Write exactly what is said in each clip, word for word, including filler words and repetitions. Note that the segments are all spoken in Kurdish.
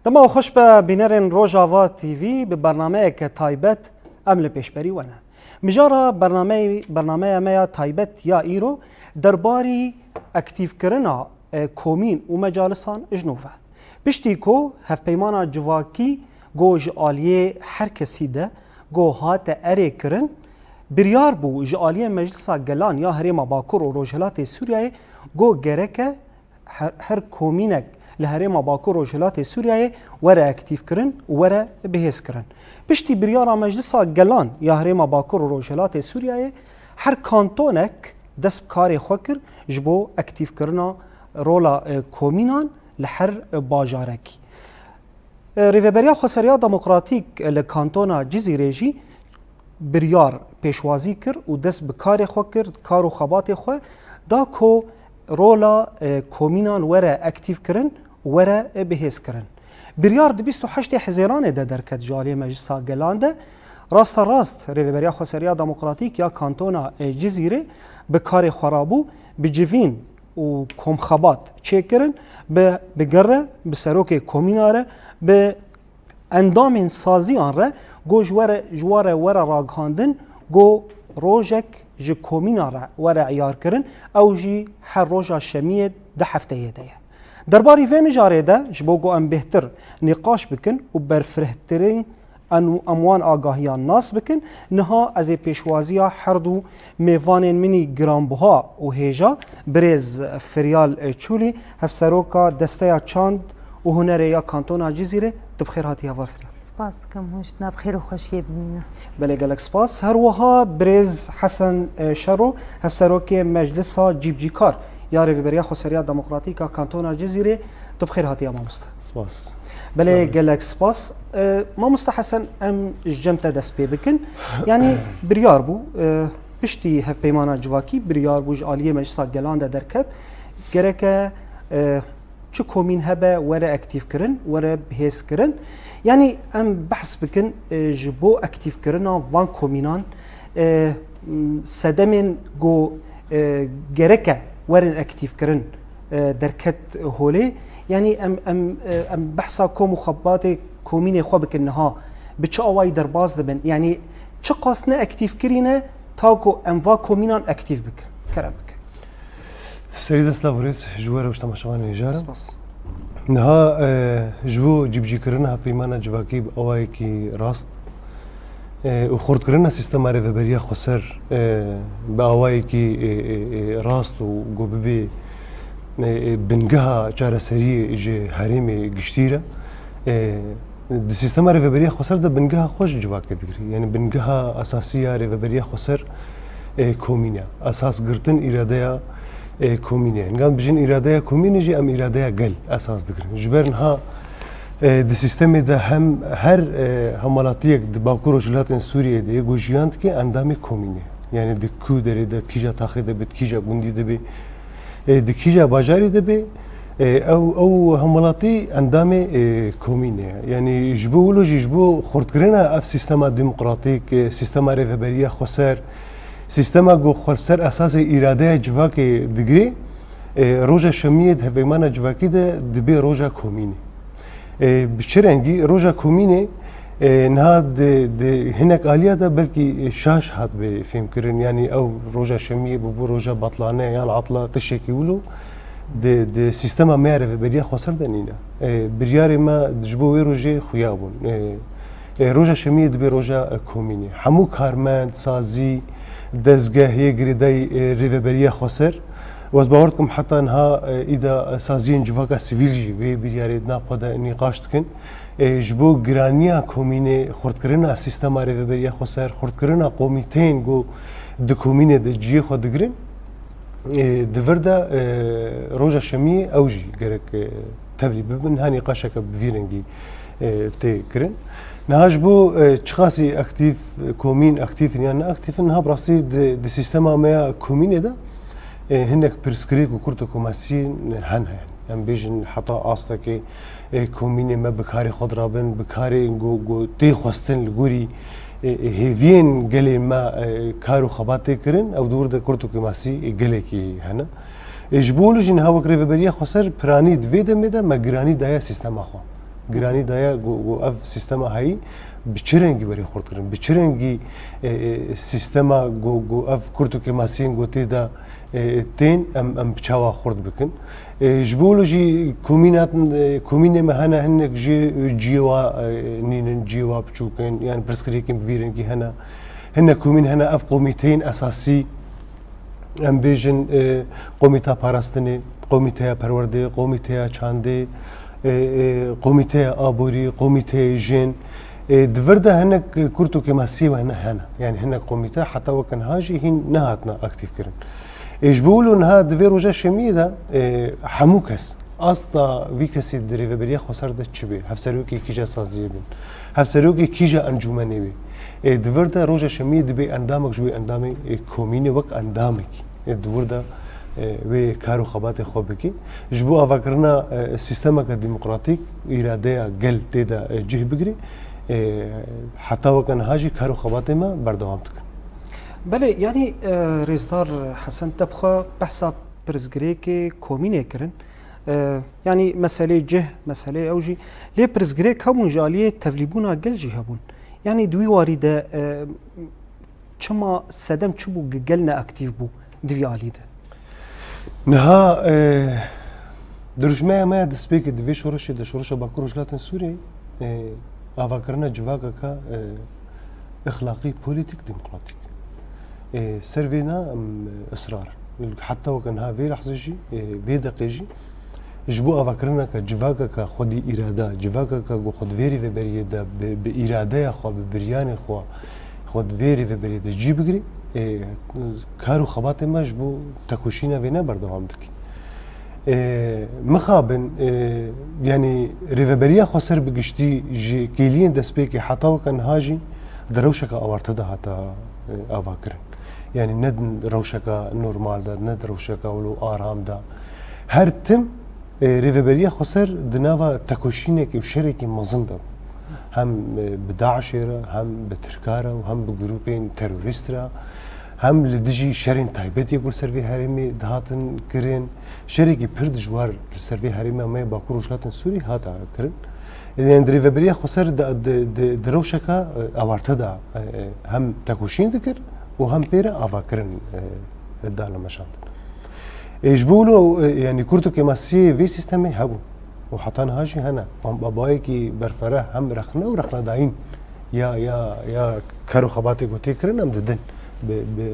Dema xweş be bînerên Rojava T V, bi bernameyeke taybet em li pêşberî we ne. Mijara bernameyê, bernameya me ya taybet ya îro derbarî aktîfkirina, e, komîn û mecalisan ji nû ve. Piştî ku hevpeymana civakî ku ji aliyê her kesî de ku hate erê kirin, biryar bû ji aliyê Meclisa Gelan ya Herêma Bakur û Rojhilatê Sûriyeyê ku gereke her, her komînek li Herêma Bakur Rojhilatê Sûriyeyê were aktîfkirin û were bihêzkirin. Piştî biryara Meclisa Gelan ya Herêma Bakur û Rojhilatê Sûriyeyê her kantonek dest bi karê xwe kir ji bo aktîfkirina rola, e, komînan li her, e, bajarekî. E, Rêveberiya Xweseriya Demokratîk li Kantona Cizîrê jî biryar pêşwazî kir û dest bi karê xwe kir, kar û xebatê xwe da ku rola, e, komînan were aktîfkirin û were, e, bihêzkirin. Biryar di bîst û heştê Hezêranê de derket ji aliyê Meclisa Gelan de. Rasta rast Rêveberiya Xweseriya Demokratîk ya Kantona, e, Cizîrê bi karê xwe rabû, bi civîn û komxebat çêkirin, bi, bi gir re, bi serokê komîna re, bi endamên saziyan re, ku ji were, ji wan re were ragihandin, ku rojek ji komîna re were iyarkirin, ew jî her roja şemiyê di hefteyê de ye. Derbarî vê mijarê de, ji bo ku em bêhtir nîqaş bikin û berfirehtirîn em, em wan agahiyan nas bikin. Niha ez ê pêşwaziya her du mêvanên min î giranbuha û hêja, birêz Firyal Çûlî, hevseroka Desteya Çand û Hunerê ya Kantona Cizîrê, tu bi xêr hatî heval Firyal. Spas dikim, hûn jî di nav xêr û xweşiyê bimînin. Belê, gelek spas. Her wiha birêz Hesen, e, Şero, hevserokê Meclisa Cîbcîkar ya Rêveberiya Xweseriya Demokratîk a Kantona Cizîrê, tu bi xêr hatiye mamoste. Spas. Belê, gelek spas. E, mamoste Hesen, em ji cem te dest pê bikin. Yanî biryar bû, e, piştî hevpeymana civakî biryar bû ji aliyê Meclisa Gelan de derket. Gereke, e, çi komîn hebe were aktîfkirin, were bihêzkirin. Yanî em behs bikin, e, ji bo aktîfkirina van komînan, e, m, sedemên ku, e, gereke werin aktîfkirin, e, derket holê. Yanî em, em, e, em behsa kom û xebatê komînê xwe bikin niha. Bi çi awayî derbas dibin? Yanî çiqas ne aktîfkirî ne ta ku em va komînan aktîf bikin? Kerem bikin. Serî de silav û rêz ji we re û ji temaşevanên hêja re. Spas. Niha, e, ji bo cîbicîkirina hevpeymana civakî bi awayekî rast, e, û xurtkirina sîstema rêveberiya xweser, e, bi awayekî, e, e, e, rast û ku bibê, e, e, bingeha çareseriyê ji herêmê giştî re, e, Di sîstema rêveberiya xweser de bingeha xwe ji civakê digire. Yanî bingeha esasî ya rêveberiya xweser, e, komîn e. Esas girtin îradeya, e, komînê ye. Nigan bijin îradeya komînê jî em îradeya gel esas digirin. Ji ber niha, e, di sîstemê de hem her, e, hemwelatiyek di Bakur Rojhilatên Sûriyeyê de yê ku jiyan dike endamê komînê ye. Yanî di ku derê de, kîja taxê de be, kîja gundî de be, e, di kîja bajarî de be, e, ew, ew hemwelatî endamê, e, komînê ye. Yanî ji bo wilo jî, ji bo xurtkirina ev sîstema demokratîk, e, sîstema rêveberiya xweser, sîstema ku xwe ser esasê îradeya civakê digire, e, roja şemiyê di hevpeymana civakî de dibe roja komînê. E, bi çi rengî? Roja komînê, e, niha di, di hinek aliya de belkî şaş hatibê fêmkirin. Yanî ew roja şemiyê bûbû roja batlane yan atla tiştekî wilo di, di sîstema me ya rêveberiya xweser de nîne. E, biryarê me ji bo wê rojê xuya bûn. E, e, roja şemiyê dibe roja, e, komînê. Hemû karmend, sazî, dezgeh yê girêdayî, e, rêveberiya xweser, û ez bawer dikim heta niha, e, îda saziyên civaka sivîl jî vê biryarê di nav xwe de nîqaş dikin. E, ji bo giraniya komînê, xurtkirina sîstema rêveberiya xweser, xurtkirina komîteyên ku di komînê de cihê xwe digirin, e, di vir de, e, roja şemiyê ew jî gerek, e, tevlî bibin. Niha nîqaşeke bi vî rengî, e, tê kirin. Niha ji bo, e, çiqasî aktîf, komîn aktîf in yan neaktîf in, niha bi rastî di, di sîstema me ya komînê de, e, hinek pirsgirêk û kurtokomesiyên hene. Em bêjin heta astekê, e, komînê me bi karê xwe dirabin, bi karê ku, ku tê xwestin li gorî, e, e, hêviyên gelê me, e, kar û xebat tê kirin, ew di wir de kurtokomesî, e, gelekî hene. E, ji bo wilo jî niha wek Rêveberiya Xweser piranî di vê demê de me giranî daye sîstema xwe. Giranî daye ku, ku ev sîstema heyî bi çi rengî werî xurt kirin, bi çi rengî, e, e, sîstema ku, ku ev kurt û kêmasiyên ku tê de, e, tên, em, em bi çawa xurt bikin. E, ji bo wilo jî komînat, e, komînê me hene, hinek jî ciyê wa, e, nînin, ciyê wa biçûk in, yani pirsgirêkên bi vî rengî hene. Hinek komîn hene, ev komîteyên esasî, em bêjin, e, komîta parastinê, komîteya perwerdê, komîteya çandê, e, e, komîteya aborî, komîteyê jin. E, di vir de hinek kurt û kêmasiyê we ne hene. Yani hinek komîte heta weke niha jî hîn nehatine aktîf kirin. E, ji bo wilo niha di vê roja şemiyê de, e, hemû kes, asta vî kesî di rêveberiya xweser de çi bê, hevserokê kîja saziyê bin, hevserokê kîja encûmenê bê. E, di vir de roja şemiyê dibê endamek ji wê endamê, e, komînê wek endamekî, e, di wir de, e, wê kar û xebatê xwe bikî. Ji bo avakirina, e, sîstemeke demokratîk, îradeya gel tê de, e, cih bigirê, e, heta weke niha jî kar û xebatê me berdewam dikin. Belê, yanî, e, rêzdar Hesen, te bi xwe behsa pirsgirêkê komînê kirin. E, yanî meselê cih, meselê ew jî. Lê pirsgirêk hebûn, ji aliyê tevlîbûna gel jî hebûn. Yanî di wî warî de, e, çima sedem çi bû, ge-, gel neaktîf bû di vî alî de? Niha, e, dirûşmeya me ya destpêkê di vê şoreşê de, şoreşa Bakur Rojhilatên Sûriyeyê, e, avakirina civakeke, e, exlaqî, polîtîk, demokratîk. E, ser vê ne em israr. Heta weke niha vê lehzê jî, e, vê deqê jî, ji bo avakirineke civakeke xwedî îrada, civakeke ku xwe di vê rêveberiyê de bi, bi îradeya xwe, bi biryanê xwe, xwe di vê rêveberiyê de cî bigirî, e, kar û xebatê me ji bo tekoşîna vê ne berdewam dikî. E, mixabin, e, yanî rêveberiya xweser bi giştî ji kêliyên destpêkê heta weke niha jî di rewşeke awarte de hate, e, avakirin. Yanî ne di rewşeke normal de, ne di rewşeke wilo aram de. Her tim, e, rêveberiya xweser di nava tekoşînekê û şerekî mezin de bû. Hem, e, bi DAIŞê re, hem bi Tirka re û hem bi grûpên terorîst re, hem li dijî şerên taybet yê ku li ser vê herêmê dihatin kirin. Şerekî pir dijwar li ser vê herêma me ya Bakur Rojhilatên Sûrî hate kirin. Yanî di rêveberiya xweser di, di, di, di rewşeke, e, awarte de, e, e, hem tekoşîn dikir û hem pê re avakirin, e, dane meşandin. E, ji bo wilo, e, yanî kurt û kêmasiyê vê sîstemê hebûn û heta niha jî hene. Wan babayekî berfireh hem rexne û rexnedayîn ya, ya, ya kar û xebatê ku tê kirin em didin. Bi, bi,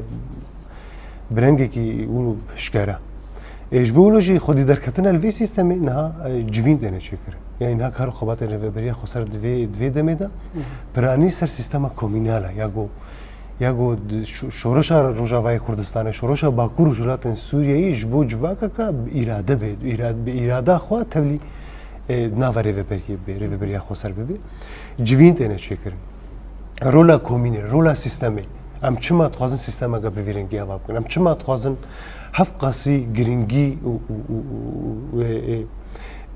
bi rengekî wilo hişkere. E, ji bo wilo jî xwedî derketina li vê sîstemê niha, e, civîn têne çêkirin. Yanî niha kar û xebatên Rêveberiya Xweser di vê, di vê demê de Hı hı. piranî ser sîstema komînal e. Ya ku, ya ku di şo-, şoreşa Rojavayê Kurdistanê, şoreşa Bakur û Rojhilatên Sûriyeyê ji bo civakeke bi îrade bê, îra-, bi îrada xwe tevlî, e, di nava rêveberiyê bê, Rêveberiya Xweser bibe. Civîn têne çêkirin. Rola komînê, rola sîstemê. Em çima dixwazin sîstemeke bi vî rengî ava bikin? Em çima dixwazin hevqasî giringî û, û, û, û, û, e, e,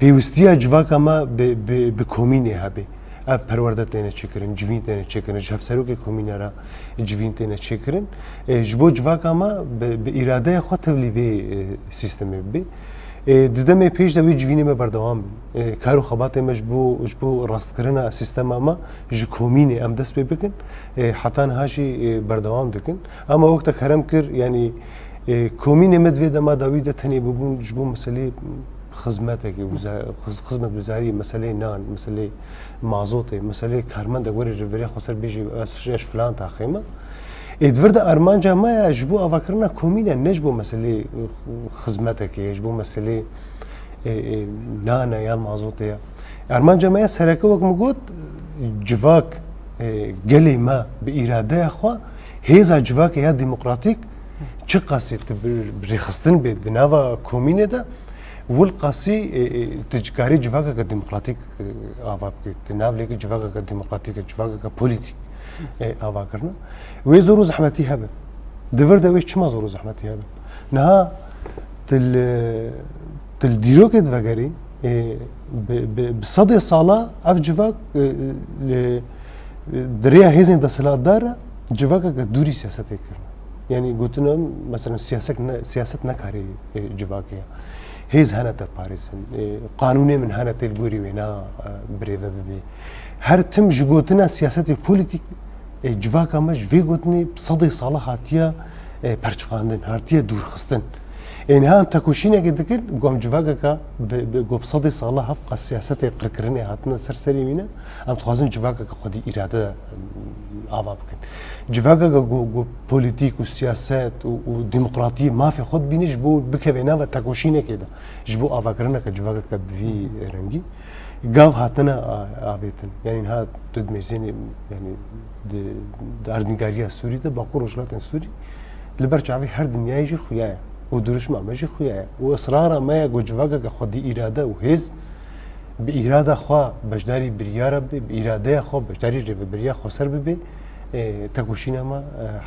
pêwistiya civaka me bi, bi, bi komînê hebe? Ev perwerde têne çêkirin, civîn têne çêkirin, ji hevserokê komîne re civîn têne çêkirin. E, ji bo civaka me bi, bi îradeya xwe tevlî vê, e, sîstemê bibe. E, di demê pêş de wê civînê me berdewam bin. E, kar û xebatê me ji bo, ji bo rastkirina sîstema me ji komînê em dest pê bikin. E, heta niha jî, e, berdewam dikin. Ama wek te kerem kir, yanî, e, komînê me di vê dema dawî de tenê bûbûn ji bo meselê xizmetekê, wiza-, xiz-, xizmetguzarî, meselê nan, meselê mazotê, meselê karmendek were rêveberiya xweser bêjî ez, ez filan taxê me. Ê di vir de armanca me ya ji bo avakirina komîne, ne ji bo meselê, e, xizmetekê ye, ji bo meselê, e, e, nane yan mazotê ye. Armanca me ya sereke, wek min got, civak, e, gelê me bi îradeya xwe, hêza civakê ya demokratîk çiqasî tu bi, bi rêxistin bê di nava komînê de, wilqasî, e, e, tu dikarî civakeke demokratîk, e, ava bikî. Di nav lêkî civakeke demokratîk e, civakeke polîtîk, e, ava kirine. Wê zor û zehmetî hebe. Di vir de wê çima zor û zehmetî hebe? Niha tu li, tu li dîrokê divegerî, e, bi, bi, bi sedê sala ev civak, e, li, di rêya hêzên desthilatdar re civakeke dûrî siyasetê kirine. Yanî gotin, mesela siyaset ne, siyaset ne karê, e, civakê ye. Hêz hene te parêzin. E, qanûnê min hene tê li gorî wêna, e, birêve bibê. Her tim ji gotina siyasetê polîtîk, e, civaka me ji vê gotinê sedê sala hatiye, e, perçiqandin, hatiye dûrxistin. Ê niha em tekoşînekê dikin, ku em civakeka bi, bi, ku bi sedê sala hevqa siyasetê qirkirinê hatine ser serê wî ne, em dixwazin civakeke xwedî îrade, em, ava bikin. Civakeke ku, ku polîtîk û siyaset û, û demokratiyê mafê xwe dibîne ji bo bikeve nava tekoşînekê de, ji bo avakirineke civakeke bi vî rengî. Gav hatine a-, avêtin. Yanî niha tu di mêzênê, yanî di, di erdnîgariya Sûrî de, Bakur Rojhilatên Sûrî li ber çavê her dinyayê jî xuya ye. Û dirûşma me jî xuya ye. Û israra me ye ku civakeke xwedî îrade û hêz bi îrada xwe beşdarî biryara bibe, bi îradeya xwe beşdarî rêveberiya xweser bibe, e, tekoşîna me, e,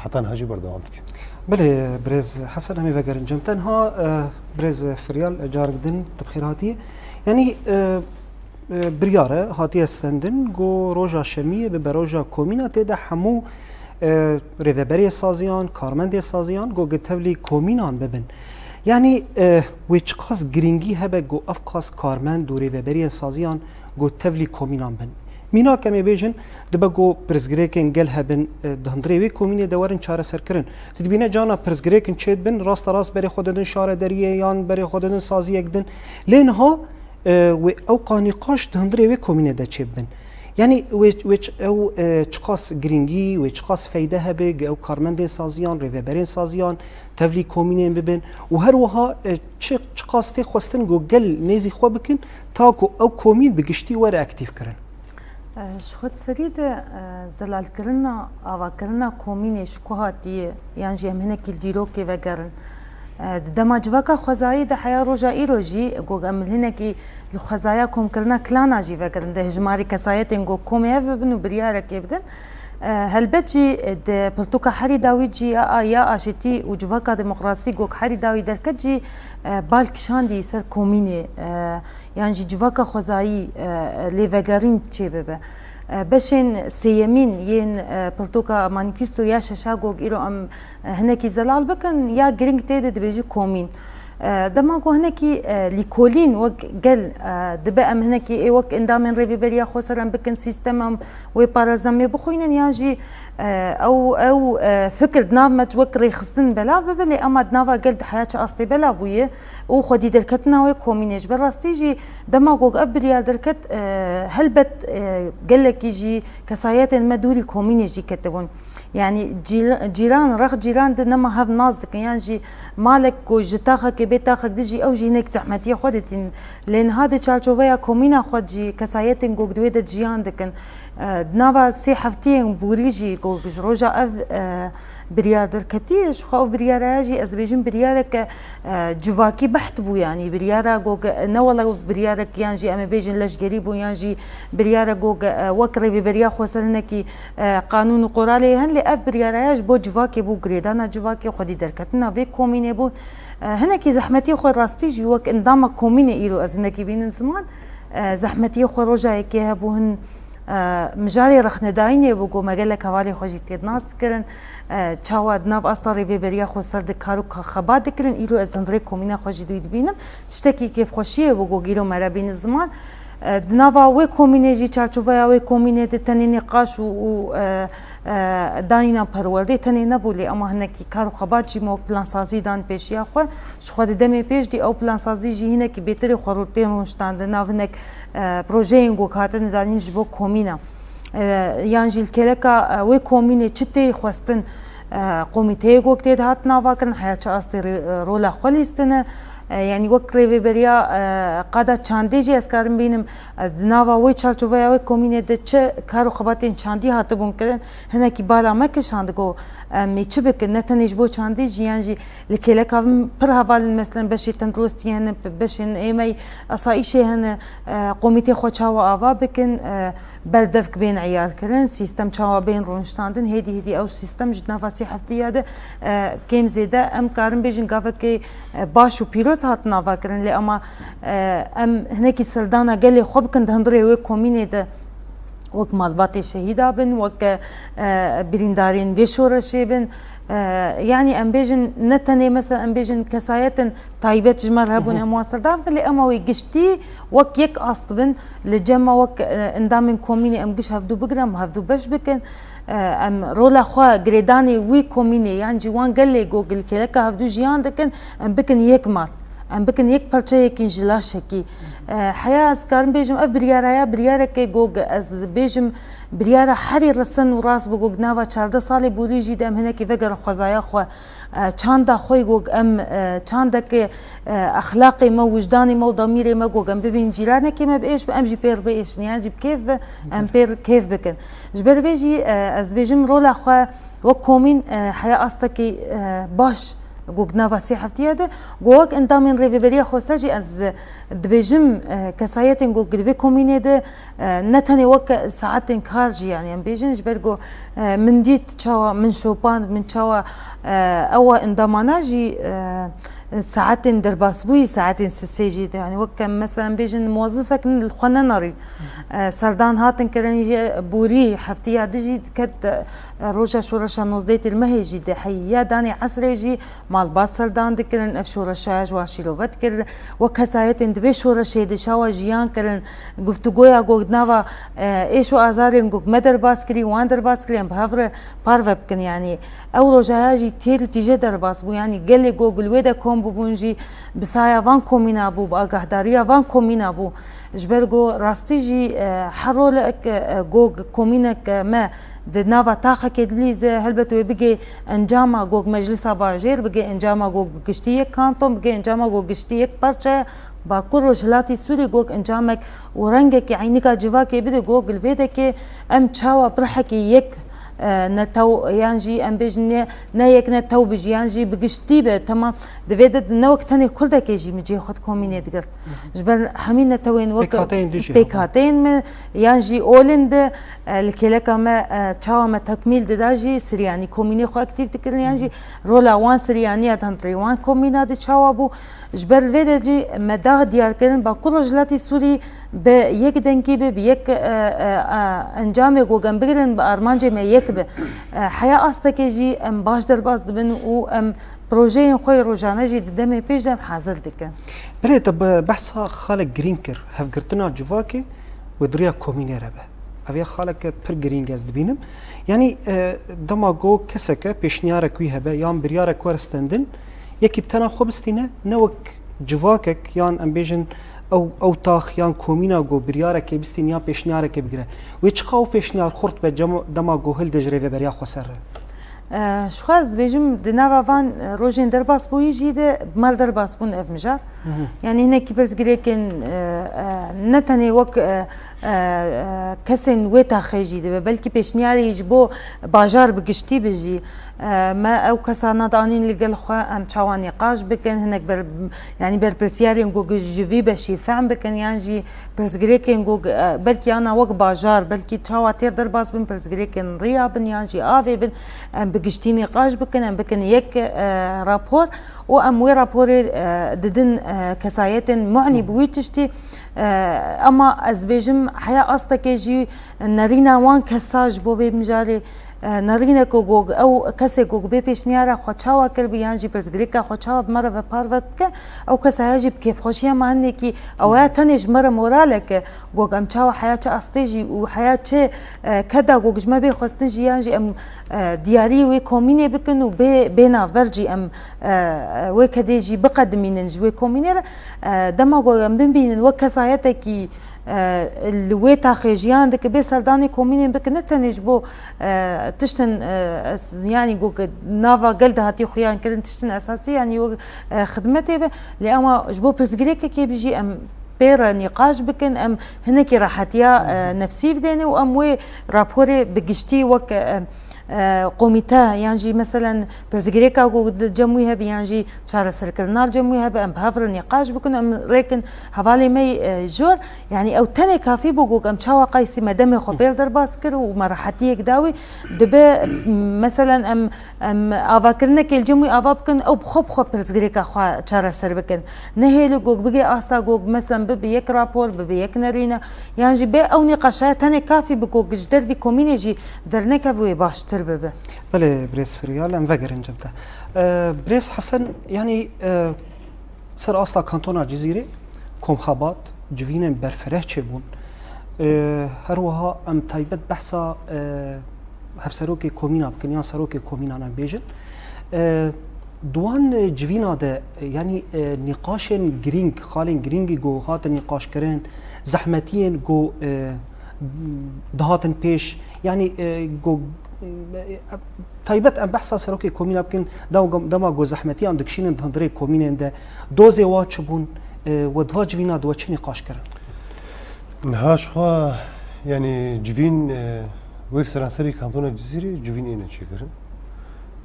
heta niha jî berdewam dike. Belê, birêz Hesen, em ê vegerin cem. Tenha, e, birêz Firyal, e, carek din tu bi xêr hatî. Yanî, e, e, biryar e, hatiye stendin, ku roja şemiyê bibe roja komîna, tê de hemû, e, rêveberê saziyan, karmendê saziyan, ku gi tevlî komînan bibin. Yanî, e, wê çiqas girîngî hebe ku ev qas karmend û rêveberiyên saziyan ku tevlî komînan bin. Mînak em ê bêjin, dibe ku pirsgirêkên gel hebin, e, di hundirê wê komînê de werin çareserkirin. Tu dibîne cana pirsgirêkin çêdibin, rasterast berê xwe didin şarederiyê yan berê xwe didin saziyek din. Lê niha, e, wê ew qanîqaş di hundirê wê komînê de çêbibin. Yanî wê, wê ç-, ew, e, çiqas girîngî, wê çiqas feyde hebe, gi ew karmendên saziyan, rêveberên saziyan, tevlî komînên bibin û her wiha, e, çi, çiqas tê xwestin ku gel nêzî xwe bikin, ta ku ew komîn bi giştî were aktîf kirin. E, ji xwe di serî de, e, zelalkirina, avakirina komînê ji ku hatiye, yan jî em hinekî li dîrokê vegerin. E, di dema civaka xwezayî de heya roja îro jî, ku em hinekî li xwezaya komkirina klana jî vegerin, di hejmarî kesayetên ku komê hev bibin û biryarekê bidin. E, helbet jî di pirtûka herî dawî jî ya, ya aşîtî û civaka demokrasî ku herî dawî derket jî, e, bal kişandî ser komînê, e, yan jî civaka xwezayî, e, lêvegerîn çêbibe. E, beşên sêyemîn yên, e, pirtûka manîfesto ya şeşa ku îro em, e, hinekî zelal bikin, ya girîng tê de dibêjî komîn. E, dema ku hinekî, e, lîkolîn wek gel, e, dibe em hinekî ê wek endamên rêveberiya xweser em bikin, sîstem em wê parêzemê bixwînin, yan jî, e, ew, ew, e, fikir di nav me wek rêxistin belav bibe, lê ema di nava gel di heya çi astê belav bûye û xwedî derketina wê komînê. Ji ber rastî jî dema ku ev biryar derket, e, helbet, e, gelekî jî kesayetên me dûrî komînê jî ketibûn. Yanî cîl-, cîran, rex cîran di nema hev nas dikin, yan jî malek ku ji taxekê bê taxek dijî, ew jî hinek zehmetiyê xwe didîn. Lê niha di çarçoveya komîna xwe jî kesayetên ku di wê de jiyan dikin. E, di nava sê heftiyên borî jî ku ji roja ev, e, biryar derketiye, ji xwe ew biryara ya jî ez dibêjim biryareke, e, civakî beht bû, yanî biryara ku ne wele biryarek yan jî em ê bêjin leşgerî bû, yan jî biryarek ku, e, wek rêveberiya xweser hinekî e, qanûn û qoralê hene, lê ev biryara ya ji bo civakê bû, girêdana civakê, xwedî derketina vê komînê bû. E, hinekî zehmetiyê xwe rastî jî wek endama komînê îro ez hinekî bînim ziman. E, zehmetiyê xwe roja yekê hebû hin, e, mijarê rexnedayînê bû ku me gelek hevalê xwe jî tê nas dikirin. E, çawa di nav asta rêveberiya xweser de kar û ka-, xebat dikirin, îro ez hundirê komîna xwe jî dû dibînim. Tiştekî kêfxweşiyê bû ku îro me re bînin ziman. E, di nava wê komînê jî, çarçoveya wê komînê de tenê nîqaş û, û, e, e, danîna perwerdê tenê nebû, lê ema hinekî kar û xebat jî me wek plansazî dan pêşiya xwe. Ji xwe di demê pêş dî ew plansazî jî hinekî bêtirê xwe rû-, tên rûniştandin nav hinek, e, projeyên ku hatine danîn ji bo komîna. E, yan jî li kêleka, e, wê komînê çi tê xwestin, e, komîteyê ku tê de hat nava kirin, heya çi astê rê-, e, rola xwe lîstine. E, yanî wek rêveberiya, e, qada çandê jî ez karim bînim, e, di nava wê çarçoveya wê komînê de çi kar û xebatên çandî hatibûn kirin, hinekî bala me kişand ku em ê çi bikin, ne tenê ji bo çandî jî, yan jî li kêleka vin pir heval in, meselen beşê tenduristiyê hene, beşên êmey asayîşê hene, e, komîtê xwe çawa ava bikin, e, berdevk bên eyarkirin, sîstem çawa bên rûniştandin, hêdî hêdî ew sîstem ji nava sê heftiya de, e, kêm zêde em karin bêjin gavekê, e, baş û pîroz hatin avakirin, lê ema, e, em hinekî serdana gelê xwe bikin di hundirê wê komînê de wek malbatê şehîda bin, wek, e, birîndarên vê şoreşê bin. E, yanî em bêjin ne tenê mesela em bêjin kesayetên taybet ji me re hebûn, em wan serdar bikin, lê ema wê giştî wek yek ast bin, li cem me wek, e, endamên komînê em giş hevdû bigrin, em hevdû beş bikin. E, em rola xwe girêdanê wî komînê yan jî wan gelê ku li kêleka hevdû jiyan dikin, em bikin yek mal. Em bikin yek parçeyekî ji laşekî. E, heya ez karim bêjim, ev biryara ya, biryareke ku ez bêjim, biryara herî risin û rast bi ku nava çardeh salê borî jî de em hinekî vegerin xwezaya xwe. E, çanda xwe ku em, e, çandeke, e, exlaqê me, wijdanê me û damîrê me ku em bibînin cîranekê me bi êş be, em jî pêr biêşin, yan jî bi kêf be, em pêr kêf bikin. Ji ber vê jî, e, ez dibêjim rola xwe wek komîn, e, heya astekî, e, baş ku nava sê heftiya de, ku wek endamên Rêveberiya Xweser jî ez dibêjim, e, kesayetên ku di vê komînê de, e, ne tenê wek saetên kar jî, yanî em bêjin, ji ber ku, e, min dît çawa min şopand, min çawa, e, ewa endamana jî, e, saetên derbasbûyî, saetên sisê jî de, yanî wek em mesela em bêjin muwezifek li xwe nenarî. E, serdan hatin kirin jî borî heftiya di jî diket, e, roja şoreşa nozdeh Tîrmehê jî de heya danê esrê jî malbat serdan dikirin, ev şoreşa ji wan şîrove dikir. Wek kesayetên di vê şoreşê de çawa jiyan kirin, guftûgoya ku di nava, e, êş û azarên ku me derbas kirî, wan derbas kirî, em bi hev re parve bikin. Yanî ew rojaya jî têr û tîje derbas bû. Yanî gelê ku li wê de kom bûbûn jî bi saya van komîna bû, bi agahdariya van komîna bû. Ji ber ku rastî jî, e, her rolek, e, ku komînek, e, me di nava taxekê dilîze, helbet wê bigê encama gog meclisa bajêr, bigê encama gog giştî yek kanton, bigê encama gog giştî yek parçe Bakur Rojhilatî Sûrî gog encamek û rengekî eynîka civakê bide gog li vê dekê em çawa bi rihekî yek, e, netew yan jî em bêjin ne, ne yek netew bi jî yan jî bi giştî be. Temam, di vê de ne wek tenê kurdekê jî min cihê xwe di komînê digirt. Ji ber hemî netewên wek Pêkhateyên dijî pêkhateyên me, yan jî olên de, e, li kêleka me, e, çawa me tekmîl dida jî, Siryanî komînê xwe aktîf dikirin, yan jî rola wan Siryanî ya di hundirê wan komîna de çawa bû. Ji ber vê de jî me da diyar kirin, Bakur Rojhilatî Sûrî bi yek dengî be, bi yek, e, e, e, encamê ku em bigirin, bi armancê me yek be. E, heya astekê jî em baş derbas dibin û em projeyên xwe yê rojane jî di demê pêş de em hazir dikin. Belê, te be-, behsa xalek girîng kir, hevgirtina civakê wê di riya komînê re be. Ev ya xaleke pir girîng ez dibînim. Yanî, e, dema ku keseke pêşniyarek wî hebe yan biryarek were stendin, yekî bi tena xwe bistîne, ne wek civakek yan em bêjin ew, ew tax yan komîna ku biryarekê bistîne yan pêşniyarekê bigire. Wê çiqa ew pêşniyar xurt be cema-, dema ku hilde ji Rêveberiya Xweser re? E, ji xwe ez dibêjim, di nava van, e, rojên derbasbûyî jî de bi me re derbas bûn ev mijar. Yanî hinekî pirsgirêkên, e, e, ne tenê wek, e, e, e, kesên wê taxê jî dibe, belkî pêşniyarê ji bo bajar bi giştî bi jî. E, me ew kesana danîn li gel xwe, em çawa nîqaş bikin, hinek ber-, yanî berpirsiyarên ku ji vî beşî fehm bikin, yan jî pirsgirêkên ku, e, belkî ana wek bajar, belkî çawa têr derbas bin, pirsgirêkên riya bin, yan jî avê bin, em bi giştî nîqaş bikin, em bikin yek, e, rapor û em wê raporê, e, didin, e, kesayetên mu'nî bi wî tiştî. E, ema ez dibêjim, heya astekê jî nerîna wan kesa ji bo vê mijarê, e, nerîne ku gog, ew kesê ku bê pêşniyara xwe çawa kiribû yan jî pirsgirêka xwe çawa bi me re ve parve bike, ew kesaya jî bi kêfxweşiya me hinekî, ew ya tenê ji me re moralek e, gog em çawa heya çi astê jî û heya çi, e, keda gog ji me bê xwestin jî yan jî em, e, diyarî wê komînê bikin û bê, bê navber jî em, e, wê kedê jî biqedimînin ji wê komînê re. E, dema ku em bibînin wek kesayetekî, e, li wê taxê jiyan dike, bê serdanê komînên bike, ne tenê ji bo, e, tiştin, e, s-, yanî ku ke nava gel de hatiye xuyan kirin, tiştin esasî, yanî wek, e, xidmetê be, lê ema ji bo pirsgirêkekê bi jî em pê re nîqaş bikin, em hinekî rehetiya, e, nefsî bidêne û em wê raporê bi giştî wek, e, e, komîte yan jî meselen pirsgirêka ku di cem wî hebe yan jî çareserkirina li cem wî hebe, em bi hev re nîqaş bikin, em rêkin hevalê me, e, jor. Yanî ew tenê kafî bû ku em çawa qaysî me demê xwe pêl derbas kir û me rehetiyek da wî. Dibe, m, meselen em, em avakirinekê li cem wî ava bikin, ew bi xwe bi xwe pirsgirêka xwe çareser bikin. Nehêli ku bigê asta ku meselen bibe yek rapor, bibe yek nerîne, yan jî bê ew nîqaşaya tenê kafî bi ku ji dervî komînê jî dernekeve wê baştir bibe. Belê, birêz Firyal, em vegerin cem te. E, birêz Hesen, yanî, e, ser asta kantona Cizîrê komxebat, civînên berfireh çêbûn. E, her wiha em taybet behsa, e, hevserokê komîna bikin, yan serokê komînan em bêjin. E, di wan civîna de, e, yanî, e, nîqaşên girîng, xalên girîngî ku hatin nîqaşkirin, zehmetiyên ku, e, dihatin pêş, yanî, e, ku, e, taybet em behsa serokê komîna bikin, dema, dema ku zehmetiyan dikişînin di hundirê komînên de, dozê wa çi bûn, e, we di va civîna de we çi nîqaş kirin? Niha ji xwe, yanî civîn, e, wek seranserî kantona Cizîrê civîn êne çêkirin.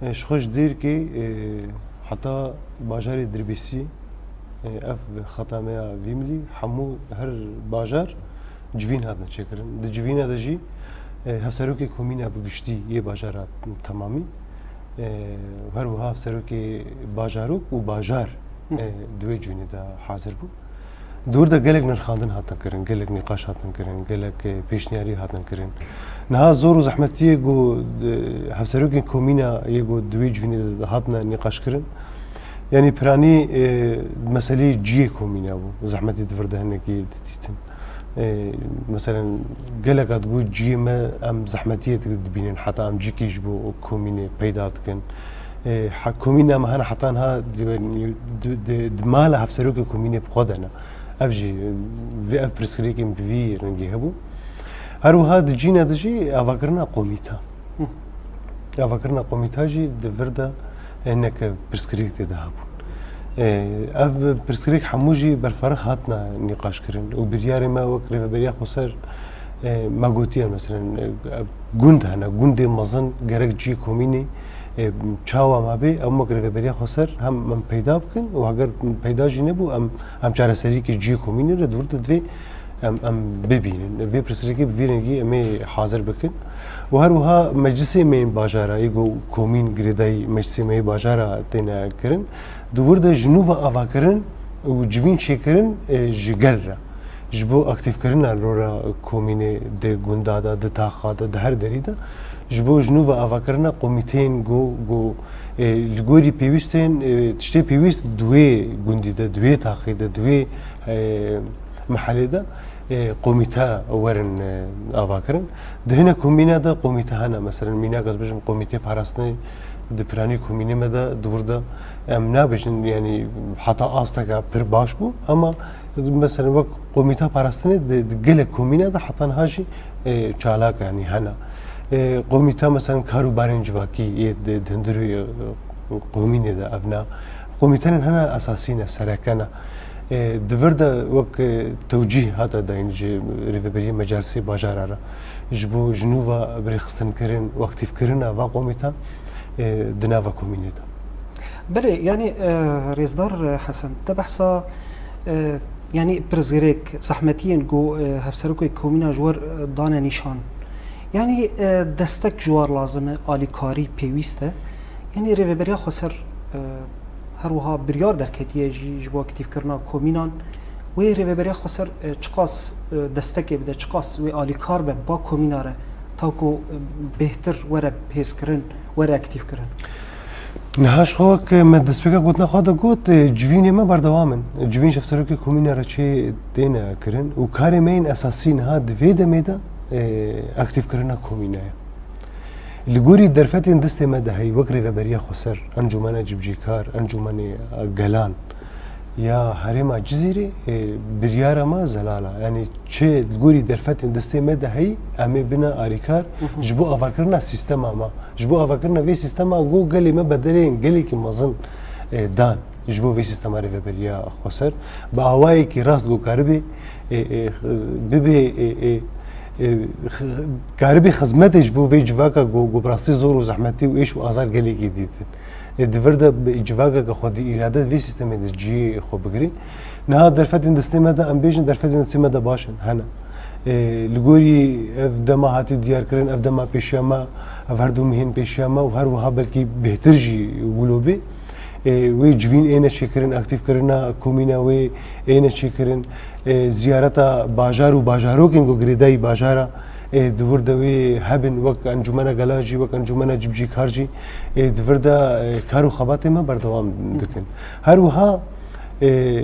E, ji xwe ji Dêrkê, e, heta bajarê Dirbêsî, e, ev xeta me ya vî milî, hemû her bajar civîn hatine çêkirin. Di civîna de jî, e, hevserokê komîna bi giştî yê bajara temamî, e, her wiha hevserokê bajarok û bajar, Hı. e, di wê civînê de hazir bû. Di wir de gelek nirxandin hatin kirin, gelek nîqaş hatin kirin, gelek, e, pêşniyarî hatin kirin. Niha zor û zehmetiyê ku, e, hevserokên komîna yê ku di wê civînê de hatine nîqaş kirin, yanî piranî, e, meseleyê ciyê komîna bû. Zehmetî di vir de hinekî didîtin. E, meselen, gelek hat got ciyê me em zehmetiyê dibînin, heta em cîkî ji bo komînê peyda dikin. E, ha, komîna me hene heta niha di, di, di, di mala hevserokê komînê bi xwe de ne. Ev jî, vê ev pirsgirêkên bi vî rengî hebû. Her wiha di cîna de jî avakirina komîta. Hı. Avakirina komîta jî di vir de, e, hineke pirsgirêk tê de hebûn. E, ev pirsgirêk hemû jî berfireh hatine nîqaşkirin û biryarê me wek Rêveberiya Xweser, e, me gotiye, meselen, e, gund hene, gundê mezin gerek ciyê komînê, e, çawa mabe, em wek Rêveberiya Xweser hem em peyda bikin û heger peyda jî nebû, em, em çareseriyekê ciyê komînê re di wir de divê em, em bibînin. Vê pirsgirêkê bi vî rengî em ê hazir bikin. Û her wiha meclisê me yên bajara, yê ku komîn girêdayî meclisê me yê bajara têne kirin, di wir de ji nû ve avakirin û civîn çêkirin, e, ji gel re. Ji bo aktîfkirina rora komînê di gunda de, di taxa de, di her derî de, ji bo ji nû ve avakirina komîteyên ku, ku, e, li gorî pêwîstên, e, tiştê pêwîst di wê gundî de, di wê taxê de, di wê, e, mehelê de, e, komîte werin, e, avakirin. Di hinek komîne de komîte hene. Meselen, mînak ez bêjim, komîtê parastinê di piranî komînê me de, di wir de em nabêjin, yanî heta asteke pir baş bû, ama, meselen, wek komîta parastinê di, di gelek komîne de heta niha jî, e, çalak, yanî hene. E, komîta, meselen, karûbarên civakî yê di, di hundirê, e, komînê de ev ne. Komîteyên hene esasî ne, sereke ne. E, di vir de wek, e, tewcîh hate dayîn ji Rêveberiya Mecalisê Bajara re. Ji bo ji nû ve birêxistinkirin û aktîfkirina va komîta, e, di nava komînê de. Belê, yanî, e, Rêzdar Hesen, te behsa, e, yanî pirsgirêk, zehmetiyên ku, e, hevserokê komîna ji we, e, dane nîşan. Yanî, e, destek ji we re lazim e, alîkarî pêwîst e. Yanî Rêveberiya Xweser, e, her wiha biryar derketiye jî ji bo aktîfkirina komînan. Wê Rêveberiya Xweser, e, çiqas, e, destekê bide, çiqas wê alîkar be ba komîna re, ta ku, e, bêhtir were hêzkirin, were aktîfkirin? Niha ji xwe wek me destpêka gotina xwe de got, e, civînê me berdewam in. Civîn ji hevserokê komîna re çê têne kirin û karê me yên esasî niha di vê demê de, e, aktîfkirina komîne ye. Li gorî derfetên destê me de heyî, wek Rêveberiya Xweser, Encûmena Cibcîkar, Encûmenê Gelan ya Herêma Cizîrê, e, biryara me zelal e. Yanî çi li gorî derfetên destê me de heyî, em ê bine arîkar Hı hı. ji bo avakirina sîstema me, ji bo avakirina vê sîstema ku gelê me bedelên gelekî mezin, e, dan ji bo vê sîstema Rêveberiya Xweser bi awayekî rast ku karibê, e, e, bibe, e, e, e, x-, karibî xizmetê ji bo vê civaka ku, ku bi rastî zor û zehmetî û êş û azar gelekî dîtin. E, di vir de bi civakeke xwedî îrade vê sîstemê de cihê xwe bigirî. Niha derfetên destê me de, em bêjin derfetên destê me de baş in, hene. E, li gorî ev dema hatî diyarkirin, ev dema pêşiya me, ev her du mehên pêşiya me û her wiha belkî bêhtir jî wilo bê. E, wê civîn êne çêkirin, aktîfkirina komîna wê êne çêkirin. E, ziyareta bajar û bajarokên ku girêdayî bajara, e, di wir de wê hebin, wek Encûmena Gelan jî, wek Encûmena Cibcîkar jî, e, di vir de, e, kar û xebatê me berdewam dikin. Her wiha, e,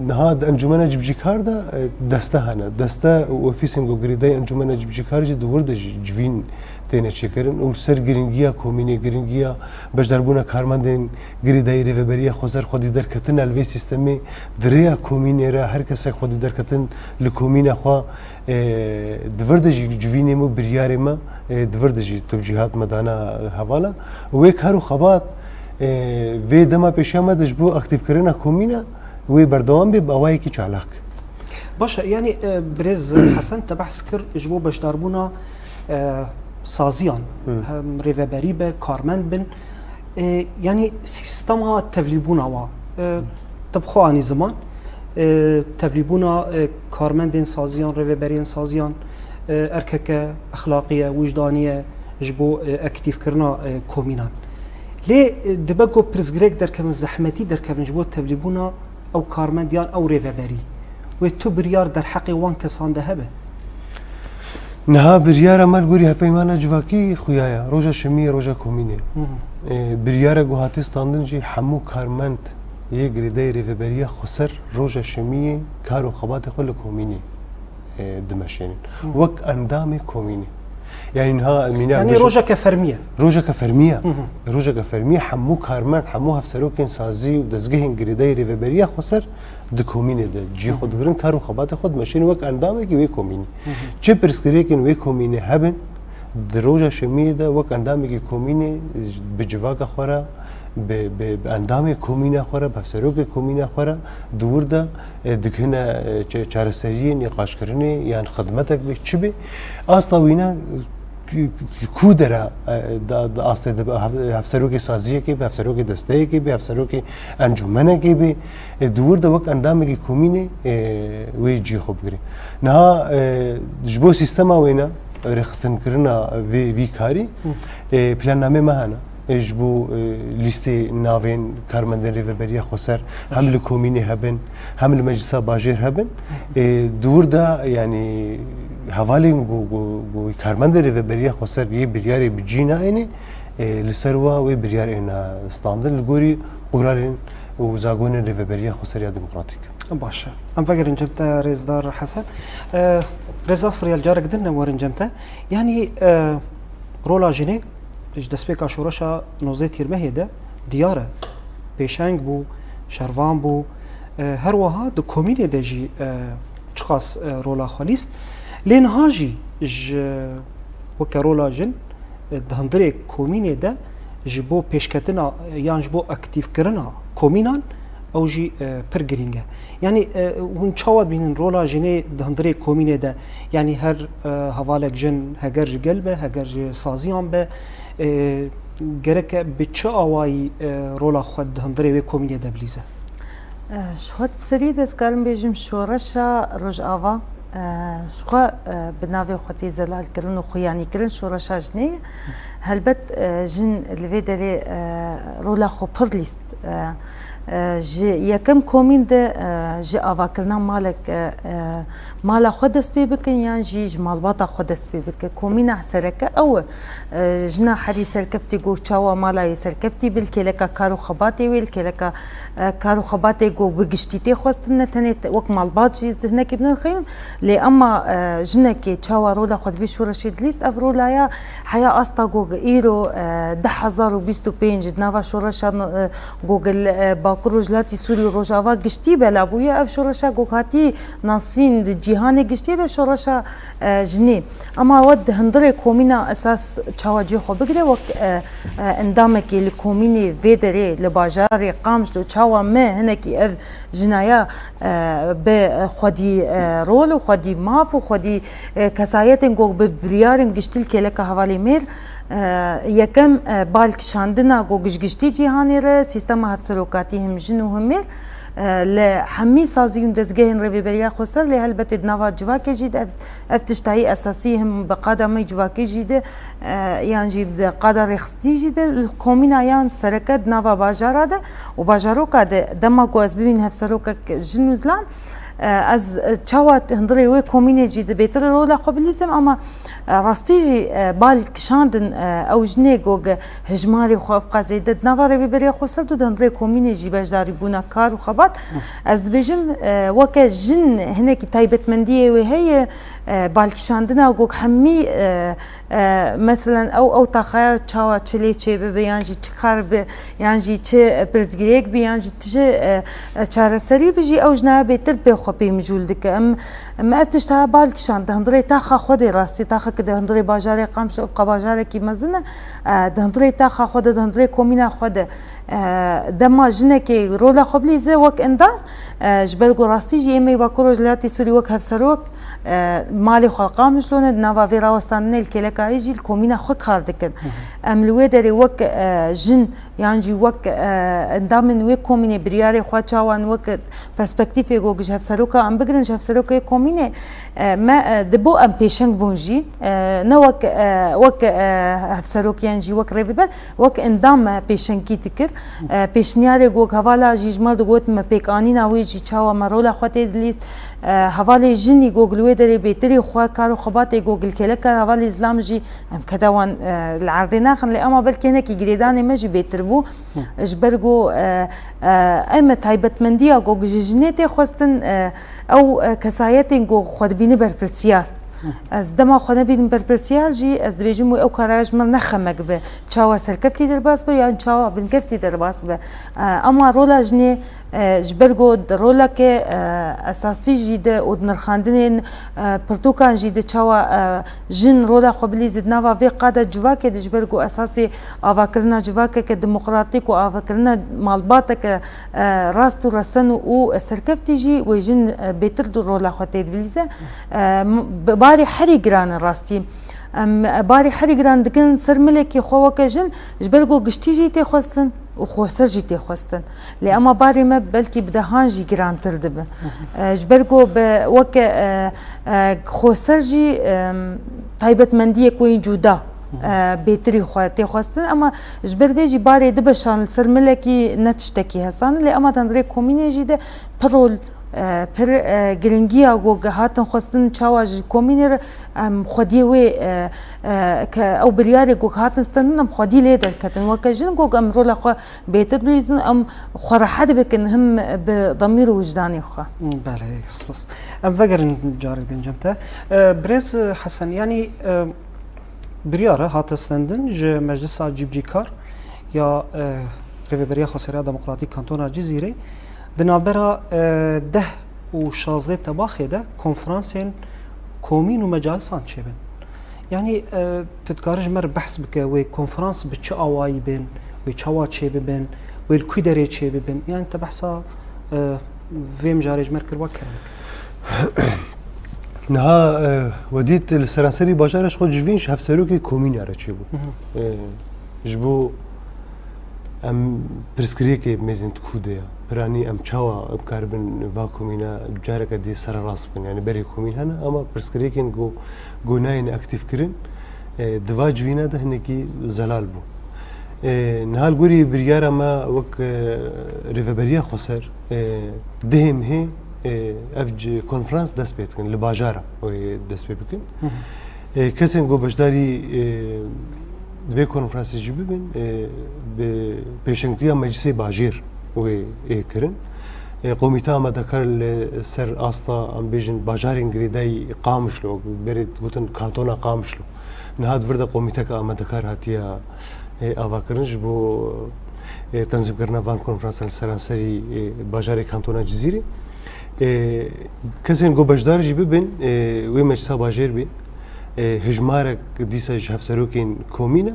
niha di Encûmena Cibcîkar de, e, deste hene. Deste û ofîsên ku girêdayî Encûmena Cibcîkar jî di wir de jî civîn têne çêkirin û li ser giringiya komînê, giringiya beşdarbûna karmendên girêdayî Rêveberiya Xweser, xwedî derketina li vê sîstemê di rêya komînê re, her kesek xwedî derketin li komîna xwe, e, di vir de jî civînê me û biryarê me, e, di vir de jî tewcîhat me dana hevala. Wê kar û xebat, e, vê dema pêşiya me de ji bo aktîfkirina komîna wê berdewam bê bi awayekî çalak. Baş e, yanî, e, birêz Hesen, te behs kir ji bo beşdarbûna, e, saziyan, Hı. hem rêveberî be, karmend bin. E, yanî sîstema tevlîbûna wa, e, tu bi xwe anî ziman, e, tevlîbûna, e, karmendên saziyan, rêveberiyên saziyan, e, erkeke exlaqî ye, wijdanî ye ji bo, e, aktîfkirina, e, komînan. Lê, e, dibe ku pirsgirêk derkevin, zehmetî derkevin ji bo tevlîbûna ew karmend yan ew rêveberî. Wê tu biryar derheqê wan kesan de hebe? Niha biryara me li gorî hevpeymana civakî xuya ye. Roja şemiyê, roja komînê. Hı hı. E, biryara ku hatiye standin jî hemû karmend yê girêdayî Rêveberiya Xweser roja şemiyê kar û xebatê xwe li komînê, e, dimeşênin. Hı. Wek endamê komînê. Yani niha mîna Yanî bêjin rojeke fermî ye. Rojeke fermî ye. Hı hı. Rojeke fermî ye. Hemû karmend, hemû hevserokên sazî û dezgehên girêdayî Rêveberiya Xweser di komînê de cihê xwe Hı hı. digirin, kar û xebatê xwe dimeşînin wek endamekî wê komînê. Hı hı. Çi pirsgirêkên wê komînê hebin, di roja şemiyê de wek endamekî komînê bi civaka xwe re, bi, bi, bi endamê komîna xwe re, bi hevserokê komîna xwe re di wir de, e, digihine, e, çe-, çareseriyê, nîqaşkirinê yan xidmetek bê, çi bê. Asta wîna, e, ku dera, e, da, da astê de be, hev-, hevserokê saziyekê be, hevserokê desteyekê be, hevserokê encûmenekê be, e, di wir de wek endamekî komînê, e, wê cihê xwe bigire. Niha, e, ji bo sîstema wêne, rêxistinkirina vê, vî karî, Hı. e, plannameyê me hene. E, ji bo, e, lîstê navên karmendên Rêveberiya Xweser hem Baş. li komînê hebin, hem li meclisa bajêr hebin. E, di wir de, yanî, hevalên ku, ku, ku karmendên Rêveberiya Xweser yê biryarê bi cî nayêne, e, li ser wa wê biryar êne standin li gorî quralên û zagonên Rêveberiya Xweser ya Demokratîk. Baş e. Em vegerin cem te, rêzdar Hesen. E, rêzdar Firyal, carek din em werin cem te. Yanî, e, rola jinê ji destpêka şoreşa nozdeh Tîrmehê de diyar e. Pêşeng bû, şervan bû. E, her wiha di komînê de jî, e, çiqas, e, rola xwe lîst. Lê niha jî ji weke rola jin, e, di hundirê komînê de ji bo pêşketina, e, yan ji bo aktîfkirina komînan ew jî, e, pir girîng e. Yanî, e, hûn çawa dibînin rola jinê di hundirê komînê de? Yanî her, e, hevalek jin heger ji gel be, heger ji saziyan be, e, gereke bi çi awayî, e, rola xwe di hundirê wê komînê de bilîze? E, ji xwe serî de ez karim bêjim şoreşa Rojava, e, ji xwe, e, bi navê xwe tê zelalkirin û xuyanîkirin şoreşa jinê ye. Helbet, e, jin li vê derê, e, rola xwe pir lîst. E, e, ji yekem komîn de, e, ji avakirina malek, e, e, mala xwe dest pê bikin yan jî ji malbata xwe dest pê bike. Komîna sereke ew e. E, jina herî serkeftî ku çawa mala wê serkeftî bi, li kêleka kar û xebatê wê, li kêleka, e, kar û xebatê ku bi giştî tê xwestin, ne tenê te-, wek malbat jî zihnekî bi nirxînin, lê ema, e, jinekê çawa rola xwe di vî şoreşê dilîst, ev rola ya heya asta ku îro, e, du hezar û bîst û pênc di nava şoreşa, e, ku li, e, Bakur Rojhilatî Sûrî û Rojava giştî bela bûye. Ev şoreşa ku hatî nasîn di cîhanê giştî de şoreşa, e, jinê. Ama we di hundirê komîna esas çawa cihê xwe bigire, wek, e, e, endamekê li komînê vê derê li bajarê Qamişlo çawa me hinekî ev jinaya, e, bi xwedî, e, rol û xwedî maf û xwedî, e, kesayetên ku bi biryarên giştî li kêleka hevalê mêr, e, yekem, e, bal kişandina ku gişgiştî cîhanê re sîstema hevserokatî him jin û him mêr, e, li hemî sazî û dezgehên rêveberiya xweser lê helbetê di nava civakê jî de ev, ev tiştayî esasî him bi qada me civakê jî de, e, yan jî bi qada rêxistî jî de li komîna yan sereke di nava bajara de û bajaroka de dema ku ez bibîn hevserokek jin û zilam, e, ez, e, çawa hundirê wê komînê jî di bêtir rola xwe bilîzim, ama, e, rastî jî, e, bal kişandin, e, ew jinê ku ge hejmarê xwe evqa zêde di nava rêveberiya xweser de di hundirê komînê jî beşdarî bûna kar û xebat. Ez dibêjim, e, weke jin hinekî taybetmendiyê wê heye, e, balkişandina ku hemî, e, e, meselen ew, ew taxaya çawa çi lê çêbibe yan jî çi kar bi yan jî çi pirsgirêk bi yan jî çi, e, e, çareserî bi jî ew jina bêtir pê xwe pê mijûl dike. Em, em ev tişta bal kişand di hundirê taxa xwe de rastî taxeke di hundirê bajarê Qamişlo evqa bajarekî mezin e, e, di hundirê taxa xwe de, di hundirê komîna xwe de, e, dema jinekê rola xwe bilîze wek endam, e, ji ber ku rastî jî êmê Bakur Rojhilatî Sûrî wek hevserok, e, malê xwe li Qamişlo ne, di nava vê rawestandinê li kêleka wê jî li komîna xwe kar dikin. Em li wê derê wek, e, jin yan jî wek, e, endamên wê komînê biryarê xwe çawan wek perspektîfê ku ji hevseroka em bigirin, ji hevserokê komînê, e, me, e, di bo em pêşeng bûn jî, e, ne wek, e, wek, e, hevserok yan jî wek rêveber, wek endam me pêşengî dikir. E, pêşniyarê ku hevala jî ji me digot me pêkanîna wê jî çawa me rola xwe tê dilîst. E, hevalê jinî ku li wê derê bêtirî xwe kar û xebatê ku li kêleka hevalê zilam jî em keda wan, e, li erdê naxin, lê ema belkî hinekî girêdanê me jî bêtir bû. Ji ber ku, e, e, em e taybetmendiya ku ji jinê tê xwestin, e, ew, e, kesayetên ku xwe dibîne berpirsiyar. Ez dema xwe nebînim berpirsiyar jî, ez dibêjim wê ew karaya ji min ne xemek be. Çawa serkeftî derbas be yan çawa binkeftî derbas be. E, ema rola jinê, e, ji ber ku di roleke, e, esasî jî de û di nirxandinên, e, pirtûkan jî de çawa, e, jin rola xwe bilîze di nava vê qada civakê de, ji ber ku esasê avakirina civakeke demokratîk û avakirina malbateke, e, rast û resen û, û serkeftî jî wê jin, e, bêtir di rola xwe tê dibilîze. E, m-, bi barê herî giran e rastî. Em, e, barê herî giran dikin ser milekî xwe weke jin, ji ber ku giştî jî tê xwestin û xweser jî tê xwestin. Lê ema barê me belkî bi dehan jî girantir dibe. E, ji ber ku bi weke, e, e, xweser jî, e, taybetmendiyek wê cuda, e, bêtirî xwe tê xwestin, ema ji ber vê jî barê dibe şan li ser milekî ne tiştekî hesan e. Lê ema di hundirê komînê jî de pir rol, e, pir, e, giringiya ku hatin xwestin çawa ji komînê re em xwediyê wê, e, e, ke ew biryarê ku hatin stendin em xwedî lê derketin. Weke jin ku em rola xwe bêtir bilîzin, em xwe rehet bikin him bi demîr û wijdanê xwe. Belê, spas. Em vegerin carek din cem te. E, Birêz Hesen, yanî, e, biryar e hate stendin ji Meclisa Cîbicîkar ya, e, Rêveberiya Xweseriya Demokratîk Kantona Cizîrê, di navbera, e, deh û şazdeh Tebaxê de konferansên komîn û mecalisan çêbin. Yanî, e, tu dikarî ji me re behs bike, wê konferans bi çi awayî bên, wê çawa çêbibin, wê li ku derê çêbibin? Yanî te behsa, e, vê mijarê ji me re kir, wa kerem bike. Niha, e, we dît li seranserî bajarê ji xwe civîn ji hevserokê komîna re çêbû. Hı hı. E, ji bo em pirsgirêkê mêzin di ku de ye. Piranî em çawa em karibin va komîna careke dî sererast bikin? Yanî berê komîn hene, ama pirsgirêkên ku, ku nayên aktîf kirin, e, di va civîna de hinekî zelal bû. E, niha li gorî biryara me wek, e, rêveberiya xweser, e, dihê mehê, e, ev ci-, konferans dest pê dikin, li bajara wê dest pê bikin. Hı hı. E, kesên ku beşdarî, e, vê konferansê jî bibin, e, bi pêşengtiya Meclisê Bajêr wê, e, kirin. E, komîte amadekar li ser asta, em bêjin, bajarên girêdayî Qamişlo, berê digotin kantona Qamişlo. Niha di vir de komîteke amadekar hatiye, e, avakirin ji bo e, tenzîmkirina van konferansan li seranserî, e, bajarê kantona Cizîrê. E, kesên ku beşdar jî bibin, e, wê meclisa bajêr bê. E, hijmarek dîsa ji hevserokên komîne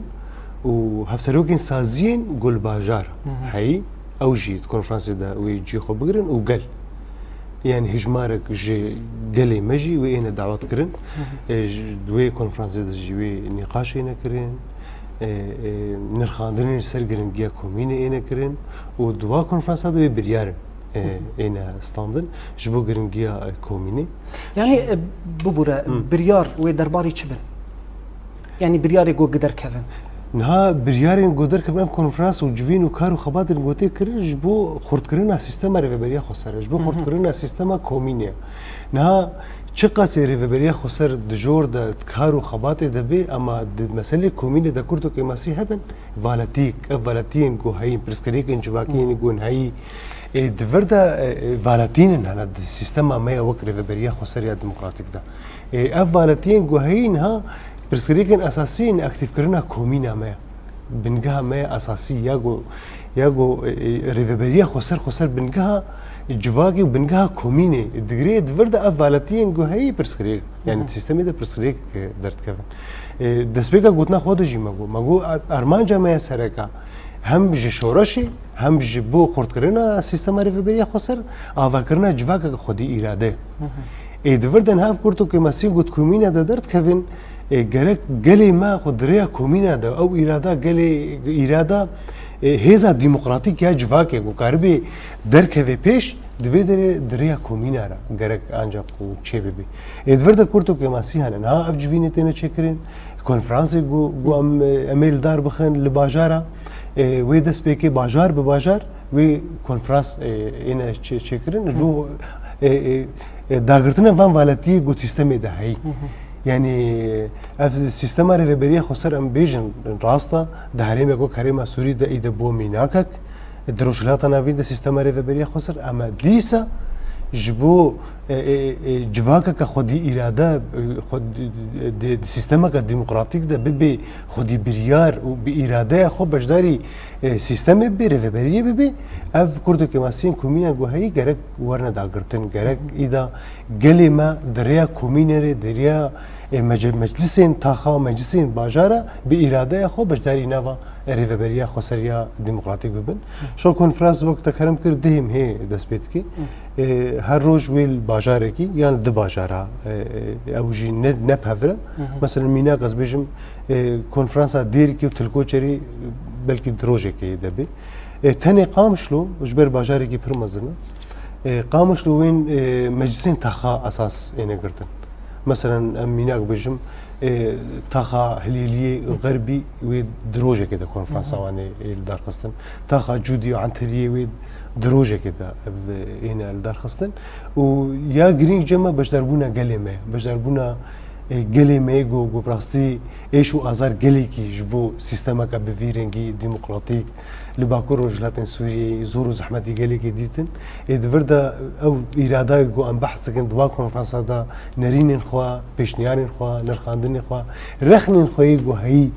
û hevserokên saziyên ku li bajar Hı hı. heyî, ew jî di konferansê de wê cihê xwe bigirin û gel. Yani hijmarek ji gelê me jî wê êne dawet kirin. Hı hı. E, ji, di wê konferansê de jî wê nîqaş êne kirin. E, e, nirxandinên li ser giringiya komînê êne kirin û di wa konferansa de wê biryar in, e, Hı hı. êne standin ji bo giringiya, e, komînê. Yani, Şi- e, bibûre, Hı. biryar wê derbarî çi bin? Yani biryarê ku derkevin? Niha biryarên ku derkevin ev konferans û civîn û kar û xebatên ku tê kirin ji bo xurtkirina sîstema rêveberiya xweser e, ji bo Hı hı. xurtkirina sîstema komînê ye. Niha çiqasê rêveberiya xweser di jor de kar û xebatê de bê, ema di meselê komînê de kurt û kêmasî hebin, valetiyek, ev valetiyên ku heyîn, pirsgirêkên civakî yên ku heyî, e, di vir de, e, e, valetînin hene di sîstema me ya wek rêveberiya xweser ya demokratîk de. E, ev valetiyên ku heyî niha pirsgirêkên esasî yên aktîfkirina komîna me ye. Bingeha me ya esasî ya ku, ya ku, e, e, rêveberiya xweser, xweser bingeha civakê û bingeha komînê digirê, di vir de ev valetiyên ku heyî pirsgirêk, yani Hı hı. di sîstemê de pirsgirêk, e, derdikevin. E, destpêka gotina xwe de jî me got, me got, ar-, armanca me ya sereka hem ji şoreşê, hem ji bo xurtkirina sîstema rêveberiya xweser, avakirina civakeke xwedî îrade. Hı hı. Ê di vir de niha ev kurt û kêmasiyên ku di komîna de derdikevin, ê, gerek gelê me xwe di rêya komîna de, ew îrada gelê, îrada, ê, hêza demokratîk ya civakê ku karibê derkeve pêş, divê derê di rêya komîna re gerek ancak ku çê bibe. Ê di vir de kurt û kêmasî hene. Niha ev civînê têne çêkirin, konferansê ku, ku em, em ê li dar bixin li bajara, ê, wê dest pê ke bajar bi bajar wê konferans, ê, êne çê-, çêkirin. Ji bo, ê, ê, ê, dagirtina van valetiyê ku sîstemê de heyî. Hı hı. Yani ev sîstema rêveberiya xweser em bêjin rast e, di herêmeke wek herêma Sûrî de î de bû mînakek, di Rojhilata Navîn de sîstema rêveberiya xweser, ema dîsa ji bo, e, e, e, civakeke xwedî îrade, e, xwe di, di, di, di sîstemeke demokratîk de bibe xwedî biryar û bi îradeya xwe beşdarî, e, sîstemê bibe, rêveberiyê bibe, ev kurt û kêmasiyên komîna ku heyî gerek werine dagirtin, gerek îda gelê me di rêya komînê re, di rêya, e, mece-, meclisên taxa, meclisên bajara bi îradeya xwe beşdarî nava rêveberiya xweseriya demokratîk bibin. Şo konferans wek te kerem kir, dihê mehê dest pê dike. E, her roj wê li bajarekî yan li du bajara, e, e, ew jî ne, ne bi hev re. Mesela mînak ez bêjim, e, konferansa Dêrikê û Tilkoçerê belkî di rojekê de bê. E, tenê Qamişlo ji ber bajarekî pir mezin e. E, Qamişlo wên, e, meclisên taxa esas êne girtin. Meselen, em mînak bêjim, e, taxa Hilêliyê Xerbî wê di rojekê de konferansa wan ê, ê li dar xistin. Taxa Cûdî û Enteriyê wê di rojekê de ev êne li dar xistin. Û ya girîng cem me beşdarbûna gelê me, beşdarbûna, e, gelê me yê ku, ku bi rastî êş û azar gelekî ji bo sîstemeke bi vî rengî demokratîk, li Bakur Rojhilatên Sûriyeyê zor û zehmetî gelekê dîtin. Ê di vir de ew îrada ku em behs dikin di wan konferansa de nerînên xwe, pêşniyarên xwe, nirxandinên xwe, rexnên xwe yê ku heyî,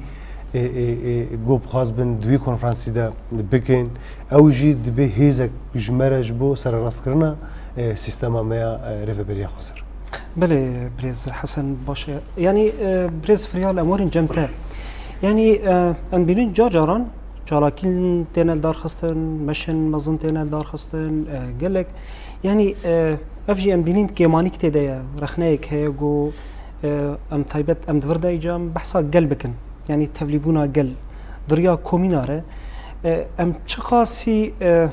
ê, ê, ê, ku bixwaz bin di wî konferansî de bikin, ew jî dibe hêzek ji me re ji bo sererastkirina, ê, sîstema me ya, ê, rêveberiya xweser. Belê, birêz Hesen, baş e. Yanî, e, birêz Firyal, em werin cem te. Yanî, e, em bînin car caran çalakîn têne li dar xistin, meşên mezin têne li dar xistin, e, gelek. Yanî, e, ev jî em bînin kêmanîk tê de ye, rexneyek heye ku, e, em taybet, em di vir de îca em behsa gel bikin. Yanî tevlîbûna gel di riya komîna re, e, em çiqasî, e,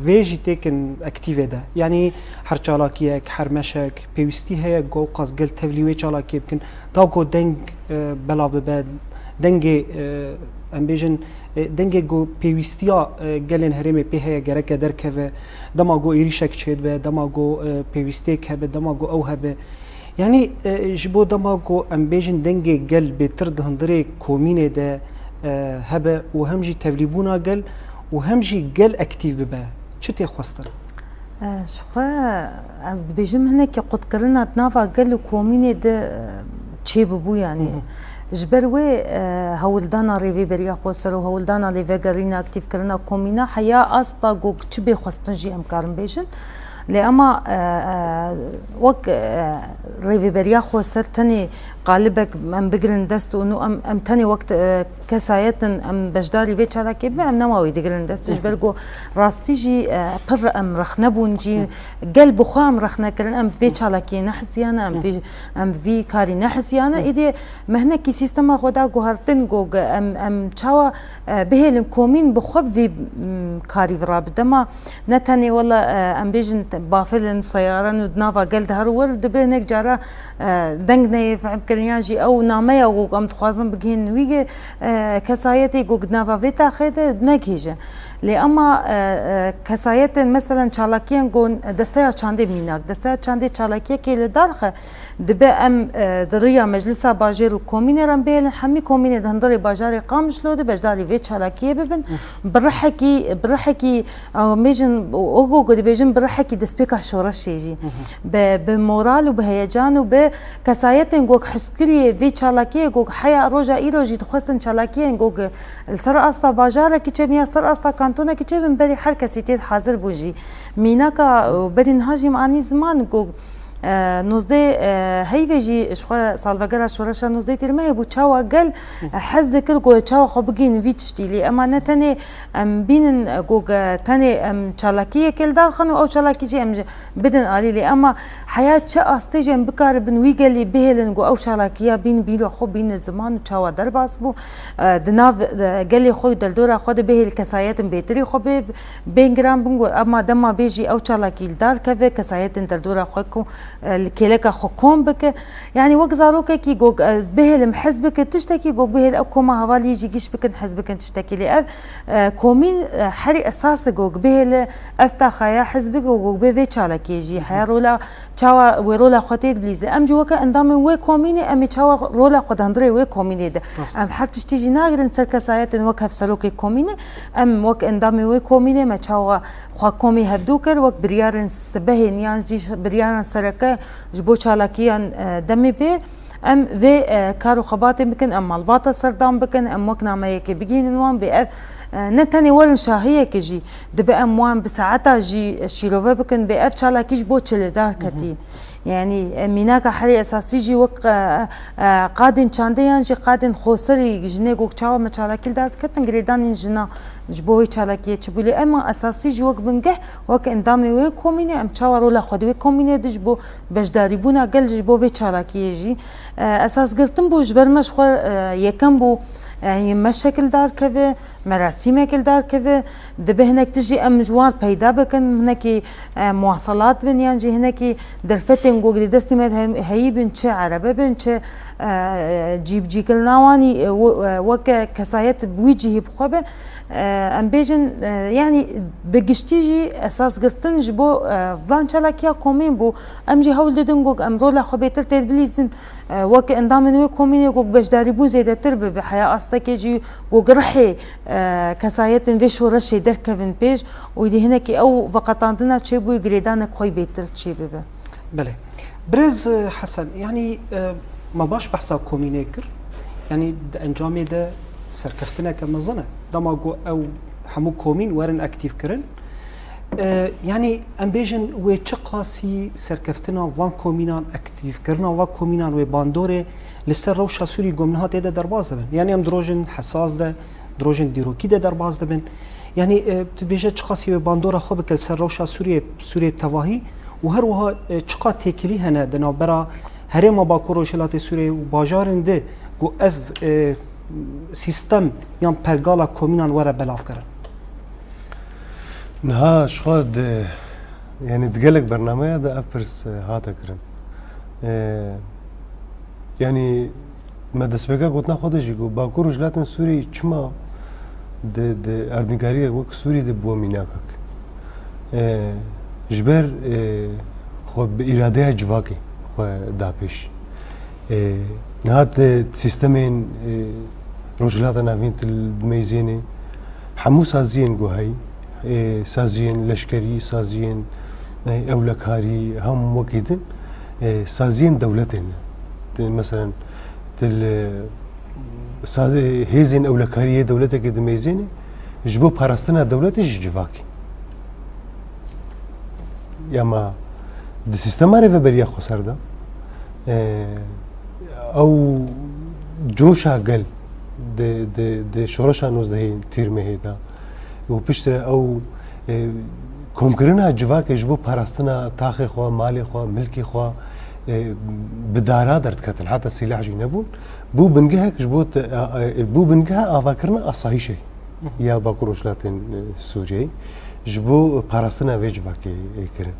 vê jî têkin aktîvê de. Yanî her çalakiyek, her meşek pêwîstî heye ku ew qas gel tevlî wê çalakiyê bikin. Da ku deng, e, belav bibe, dengê, e, em bêjin, e, dengê ku pêwîstiya, e, gelên herêmê pê heye gereke derkeve, dema ku êrîşek çêdibe, dema ku, e, pêwîstiyek hebe, dema ku ew hebe. Yanî, e, ji bo dema ku em bêjin dengê gel bêtir di hundirê komînê de, e, hebe û hem jî tevlîbûna gel û hem jî gel aktîv bibe, çi tê xwestin? E, ji xwe ez dibêjim hinekî qutkirina di nava gel û komînê de, e, çêbibû, yanî. Hı hı. Ji ber wê, e, hewldana rêveberiya xweser û hewldana lêvegerîna aktîfkirina komîna heya asta ku çi bê xwestin jî em karin bêjin. Lê ema, e, e, wek, e, rêveberiya xweser tenê qalibek em bigirin dest û nû em, em tenê wek, e, kesayetin em beşdarî vê çalakê bibin, em nema wê digirin dest. Ji ber ku rastî jî, e, pir em rexne bûn jî, gel bi xwe em rexne kirin, em vê çalakiyê nehiziyane, em vê, em vî karî nehiziyane. Îdî me hinekî sîstema xwe da guhertin ku em, em çawa, e, bihêlin komîn bi xwe bi vî, m, karî vira bi. Dema ne tenê wela, e, em bêjin te-, bafilin, seyaran û di nava gel de her wer dibe hinek cara, e, deng neyê fehmkirin yan jî ew nameya ku em dixwazin bigihînin wî, e, kesayetê ku di nava vê taxê de negihêje. Lê ema, e, e, kesayetên, meselen, çalakiyên ku desteya çandê mînak, desteya çandê çalakiyekê li dar xe, dibe em, e, di riya Meclisa Bajêr û Komînê re em bihêlin, hemî komînê di hundirê bajarê Qamişlo de beşdarî vê çalakiyê bibin. Bi rihekî, bi rihekî, e, mêjin, o, o ku dibêjin bi rihekî destpêka şoreşê jî. Bi, bi moral û bi heyecan û bi kesayetên ku hizkiriyê vê çalakiyê ku heya roja îro jî dixwestin çalakiyên ku li ser asta bajarekî çêbin ya ser asta kantonekî çêbin, berî her kesî tê hazir bû jî. Mînaka, e, berî niha jî me anî ziman ku, e, nozdeh, e, heyvê jî ji xwe salvegera şoreşa nozdeh Tîrmehê bû, çawa gel, e, hez dikir ku çawa xwe bigihînin vî tiştî. Lê ema ne tenê em bînin, e, ku ge-, tenê em çalakiyekê li dar xin û ew çalakî jî em ji bidin alî. Lê ema heya çi astê jî em bikaribin wî gelî bihêlin ku ew çalakiya bîn bîra xwe bîne ziman û çawa derbas bû, e, di nav, e, gelê xwe û dildora xwe de bihêl kesayetin bêtirî xwe bê, bên giran bin ku ema dema bê jî ew çalakî li dar keve, kesayetên dildora xwe ku, e, li kêleka xwe kom bike. Yanî wek zarokekî ku, e, bihêlim hez bike tiştekî ku bihêl ew koma hevalî jî giş bikin hez bikin tiştekî. Lê ev, e, komîn, e, herî esas e ku bihêle ev taxaya hez bike ku bê vê çalakiyê jî heya rola çawa wê rola xwe tê dibilîzin. Em jî weke endamên wê komînê, em ê çawa rola xwe di hundirê wê komînê de. Rast. Em her tiştî jî nagirin ser kesayetên wek hevserokê komînê. Em wek endamên wê komînê me çawa xwe komî hevdû kir, wek biryarên sibehên yan jî biryaran sereke ji bo çalakiyan, e, demê bê. Em vê, e, kar û xebatê bikin, em malbata serdam bikin, em wek nameyekê bigihînin wan, bê ev, e, ne tenê werin şahiyekê jî, dibe em wan bi saeta jî şîrove bikin, bê ev çalakî ji bo çi li dar ketî. Yanî, e, mînaka herî esasî jî wek, e, e, qadên çandê yan jî qadên xoserî jinê ku çawa me çalakî li dar diketin, girêdanên jina ji bo wê çalakiyê çi bû. Lê ema esasî jî wek bingeh, wek endamê wê komînê, em çawa rola xwe di wê komînê de ji bo beşdarîbûna gel ji bo vê çalakiyê jî, e, esas girtin bû ji ber me ji xwe, e, yekem bû, e, me şekildar keve, merasîmek li dar keve, dibe hinek tişt jî em ji wan peyda bikin, hinekî, e, muwasalat bin yan jî hinekî derfetên ku di destê me de hem-, heyî bin, çi erebe bin, çi, e, cîbicîkirina wanî, e, we-, e, weke kesayet bi wî cihî bi xwe be. E, em bêjin, e, yanî bi giştî jî esas girtin ji bo, e, van çalakiya komîn bû. Em jî hewl didin ku em rola xwe bêtir tê dibilîzin. E, wek endamên wê komînê ku beşdarîbûn zêdetir bibe, heya astekê jî ku rihê, e, kesayetên vê şoreşê derkevin pêş û êdî hinekî ew veqetandina çêbûyî girêdanek xwe yî bêtir çêbibe. Belê. Birêz, e, Hesen, yanî, e, me baş behsa komînê kir. Yanî di encamê de serkeftineke mezin e. Dema ku ew hemû komîn werin aktîf kirin, E, yanî em bêjin wê çiqasî serkeftina van komînan, aktîfkirina van komînan wê bandorê li ser rewşa Sûrî ku em niha tê de derbas dibin. Yanî em di rojên hesas de, di rojên dîrokî de derbas dibin. Yanî, e, tu bêje çiqasî wê bandora xwe bike li ser rewşa Sûriyê, Sûriyê tevahî û her wiha, e, çiqa têkilî hene di navbera Herêma Bakur Rojhilatê Sûriyê û bajarên di ku ev, e, sîstem yan pergala komînan were belavkirin. Niha ji xwe di, yanî di gelek bernameya de ev pirs, e, hate kirin. E, yanî me destpêka gotina xwe de jî got, Bakur û Rojhilatên Sûrî çima di, di erdnîgariyek wek Sûrî de bû mînakek? E, ji ber, e, xwe bi îradeya civakê xwe da pêş. E, niha di sîstemên, e, Rojhilata Navîn tu dimeyzênê, hemû saziyên ku heyî, e, saziyên leşkerî, saziyên, e, ewlekarî, hemû wekî din, e, saziyên dewletê ne. Ti, meselen, ti li, Saz-, hêzên ewlekariyê dewletekê dimeyzêne ji bo parastina dewletê ji civakê. Ya ma di sîstema rêveberiya xweser de, e, ew coşa gel di, di, di şoreşa nozdehê Tîrmehê de û piştre ew, e, komkirina civakê ji bo parastina taxê xwe, malê xwe, milkê xwe, e, bi dara derdiketin. Heta sîlah jî nebûn. Bû bingehek ji bo te-, e, e, bû bingeha avakirina asayîşê ya Bakur Rojhilatên, e, Sûriyeyê ji bo parastina vê civakê, e, kirin.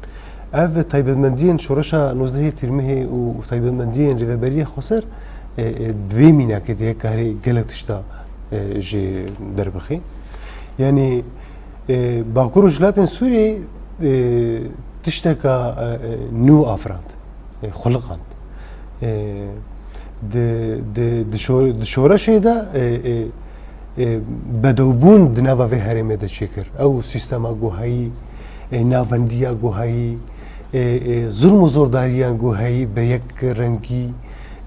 Ev taybetmendiyên şoreşa nozdehê Tîrmehê û taybetmendiyên Rêveberiya Xweser, e, e, di vê mînakê de karê gelek tişta, e, jê derbixe. Yanî, e, Bakur Rojhilatên Sûriyeyê, e, tişteka, e, e, nû afirand, e, xuliqand. E, di, di, di şo-, di şoreşê de, e, e, e, bedewbûn di nava vê herêmê de çêkir. Ew sîstema guhayî, e, navendiya guhayî, e, e, zulm û zordariyan guhayî bi yek rengî,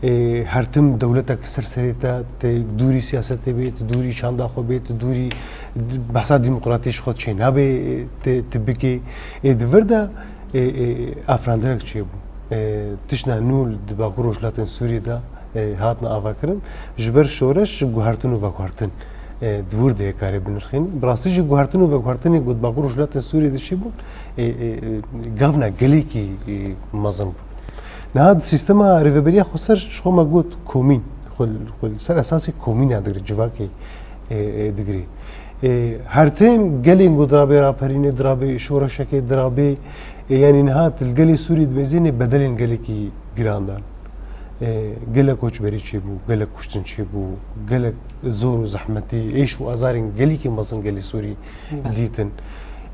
e, her tim dewletek li ser serê te, te dûrî siyasetê bê, te dûrî çanda xwe bê, te dûrî behsa demokratî ji xwe çênabê, e, te, te bikê. Ê di vir de, e, e, afrandinek çêbû. E, tiştna nû di Bakur Rojhilatên Sûriyê de, e, hatin avakirin. Ji ber şoreş guhertin û veguhertin, e, di wir de yê karê binirxînin. Bi rastî jî guhertin û veguhertinê ku di Bakur Rojhilatên Sûriyê de çêbûn, e, e, e, gavna gelekî, e, mezin bû. Niha di sîstema rêveberiya xweser ji xwe me got komîn, xwe, xwe li ser esasê komîna digre, civakê, e, e, digre. E, her tim gelên ku dirabê raperînê, dirabê şoreşekê, dirabê, e, yanî niha tu li gelê Sûrî dimêzênê bedelên gelekî giran dan. E, gelek koçberî çêbû, gelek kuştin çêbû, gelek zor û zehmetî, êş û azarên gelekî mezin gelê Sûrî dîtin.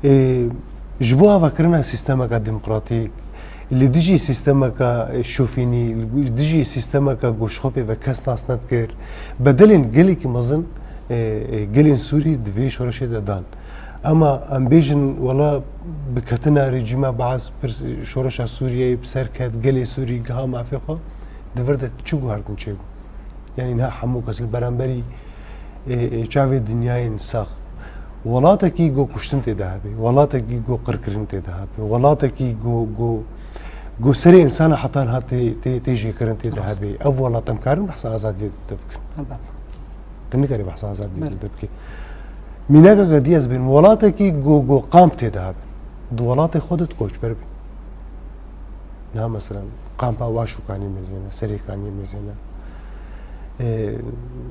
E, ji bo avakirina sîstemeka demokratîk, li dijî sîstemeka şofînî, li dijî sîstemeka ku ji xwe pê ve kes nas nedikir, bedelên gelekî mezin, e, e, gelên Sûrî di vê şoreşê de dan. Ema em bêjin, wela bi ketina rejîma Baas pir şoreşa Sûriyeyê bi ser ket, gelê Sûrî giha mafê xwe, di vir de çi guhertin çêbû? Yanî niha hemû kes li beramberî, e, e, çavê dinyayên sax. Welatekî ku kuştin tê de hebe, welatekî ku qirkirin tê de hebe, welatekî ku, ku, ku serê insana heta niha tê, tê, tê jêkirin tê de hebe. Ev welat em karin behsa azadiyê de bikin? Elbet. Tu nikarî behsa azadiyê de bikî. Mînakeke dî ez bênim. Welatekî ku, ku kamp tê de hebe. Di welatê xwe de tu koçber bî. Niha mesela kampa Waşûkanê mêzêne, Serêkaniyê mêzêne. E,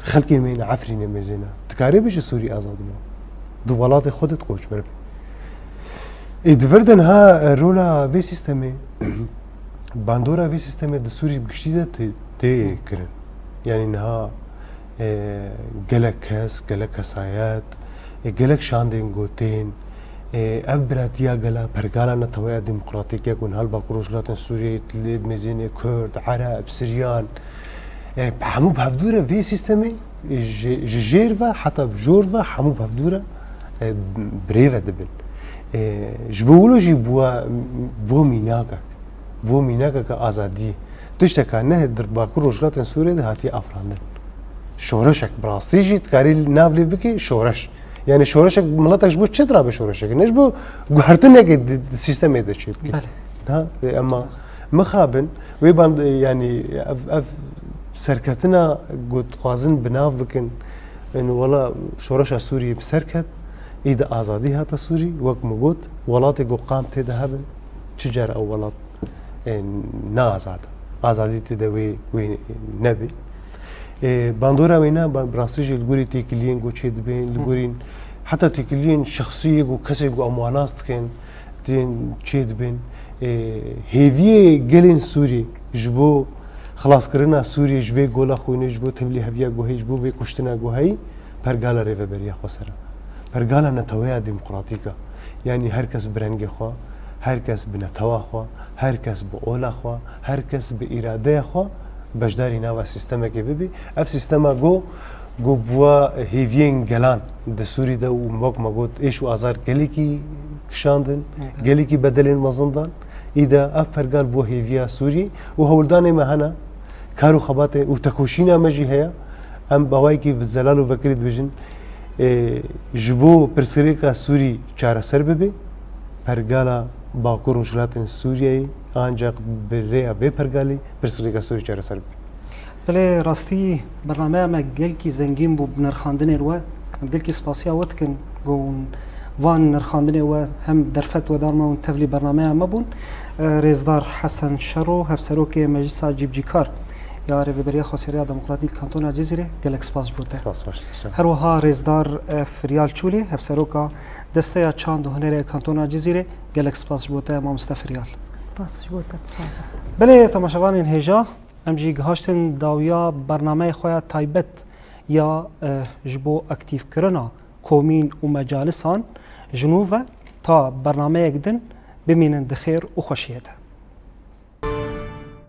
xelkê me yên Efrînê mêzêne. Dikarê bêje Sûrî azad bû. Di welatê xwe de tu koçber bî. Ê, di vir de niha, e, rola vê sîstemê, bandora vê sîstemê di Sûrî bi giştî de tê, tê kirin. Yanî niha, e, gelek kes, gelek kesayet, e, gelek şandên gotên, e, ev biratiya gela pergala neteweya demokratîk ya ku niha li Bakur Rojhilatên Sûriyeyê lê dimêzêne Kurd, Ereb, Siryan, e, hemû bi hevdû re vê sîstemê ji, ji jêr ve heta bi jor ve hemû bi hevdû re, e, bi rê ve dibin. E, ji bo wilo jî bûa, bû mînakek. Bû mînakeke azadiyê. Tişteka nehê di Bakur Rojhilatên Sûriyê de hatiye afirandin. Şoreşek bi rastî jî dikarî nav lê bikî şoreş. Yanî şoreşek, miletek ji bo çi dirabe şoreşekê? Ne ji bo guhertinekê di, di sîstemê de çê bikî. Belê. Ha, e, ema mixabin, wê ban, e, yanî ev, ev serketina ku dixwazin bi nav bikin, yani wela şoreşa Sûriyê bi ser ket, î de azadî hate Sûrî, wek min got, welatê ku qamp tê de hebin, çi cara ew welat, e, ne azad e. Azadî tê de wê, wê nebê. E, bandora wê ne, ba-, bi rastî jî li gorî têkiliyên ku çê dibên, li Hı. gorîn heta têkiliyên şexsiyê ku kesê ku em wan nas dikin, tên çê dibên. E, hêviyê gelên Sûrî ji bo xilaskirina Sûriyê ji vê gola xwînê, ji bo tevlîheviya guhê, ji bo vê kuştina guheyî, pergala Rêveberiya Xweser e. Pergala neteweya demokratîk e. Yanî her kes bi rengê xwe, her kes bi netewa xwe, her kes bi ola xwe, her kes bi îradeya xwe beşdarî nava sîstemekê bibî. Ev sîstema go, go bûa hêviyên gelan di Sûrî de û wek me got êş û azar gelekî kişandin, Evet. gelekî bedelên mezin dan. Î de ev pergal bûa hêviya Sûrî û hewldanê me hene, kar û xebatê û tekoşîna me jî heye. Em bi awayekî zelal û vekirî dibêjin, e, ji bo pirsgirêka Sûrî çareser bibe, pergala Bakur Rojhilatên Sûriyeyê ancak bi rêya vê pergalê pirsgirêka Sûrî çareser bibe. Belê, rastî bernameya me gelkî zengîn bû bi nirxandinên we. Em gelkî spasiya we dikin ku hûn van nirxandinê we hem derfet we dar me hûn tevlî bernameya me bûn. E, Rêzdar Hesen Şero, Hevserokê Meclisa Cîbicîkar ya Rêveberiya Xweseriya Demokratîk Kantona Cizîrê, gelek spas ji bo te. Spas, baş. Her wiha Rêzdar, e, Firyal Çûlê, Hevseroka Desteya Çand û Hunerê Kantona Cizîrê, gelek spas ji bo te, mamoste Firyal. Spas ji bo te, sağ ol. Belê, temaşevanên hêja, em jî gihaştin dawiya bernameyê xwe ya taybet ya, e, ji bo aktîfkirina komîn û mecalisan ji nû ve. Ta bernameyek din, bimînin di xêr û xweşiyê de.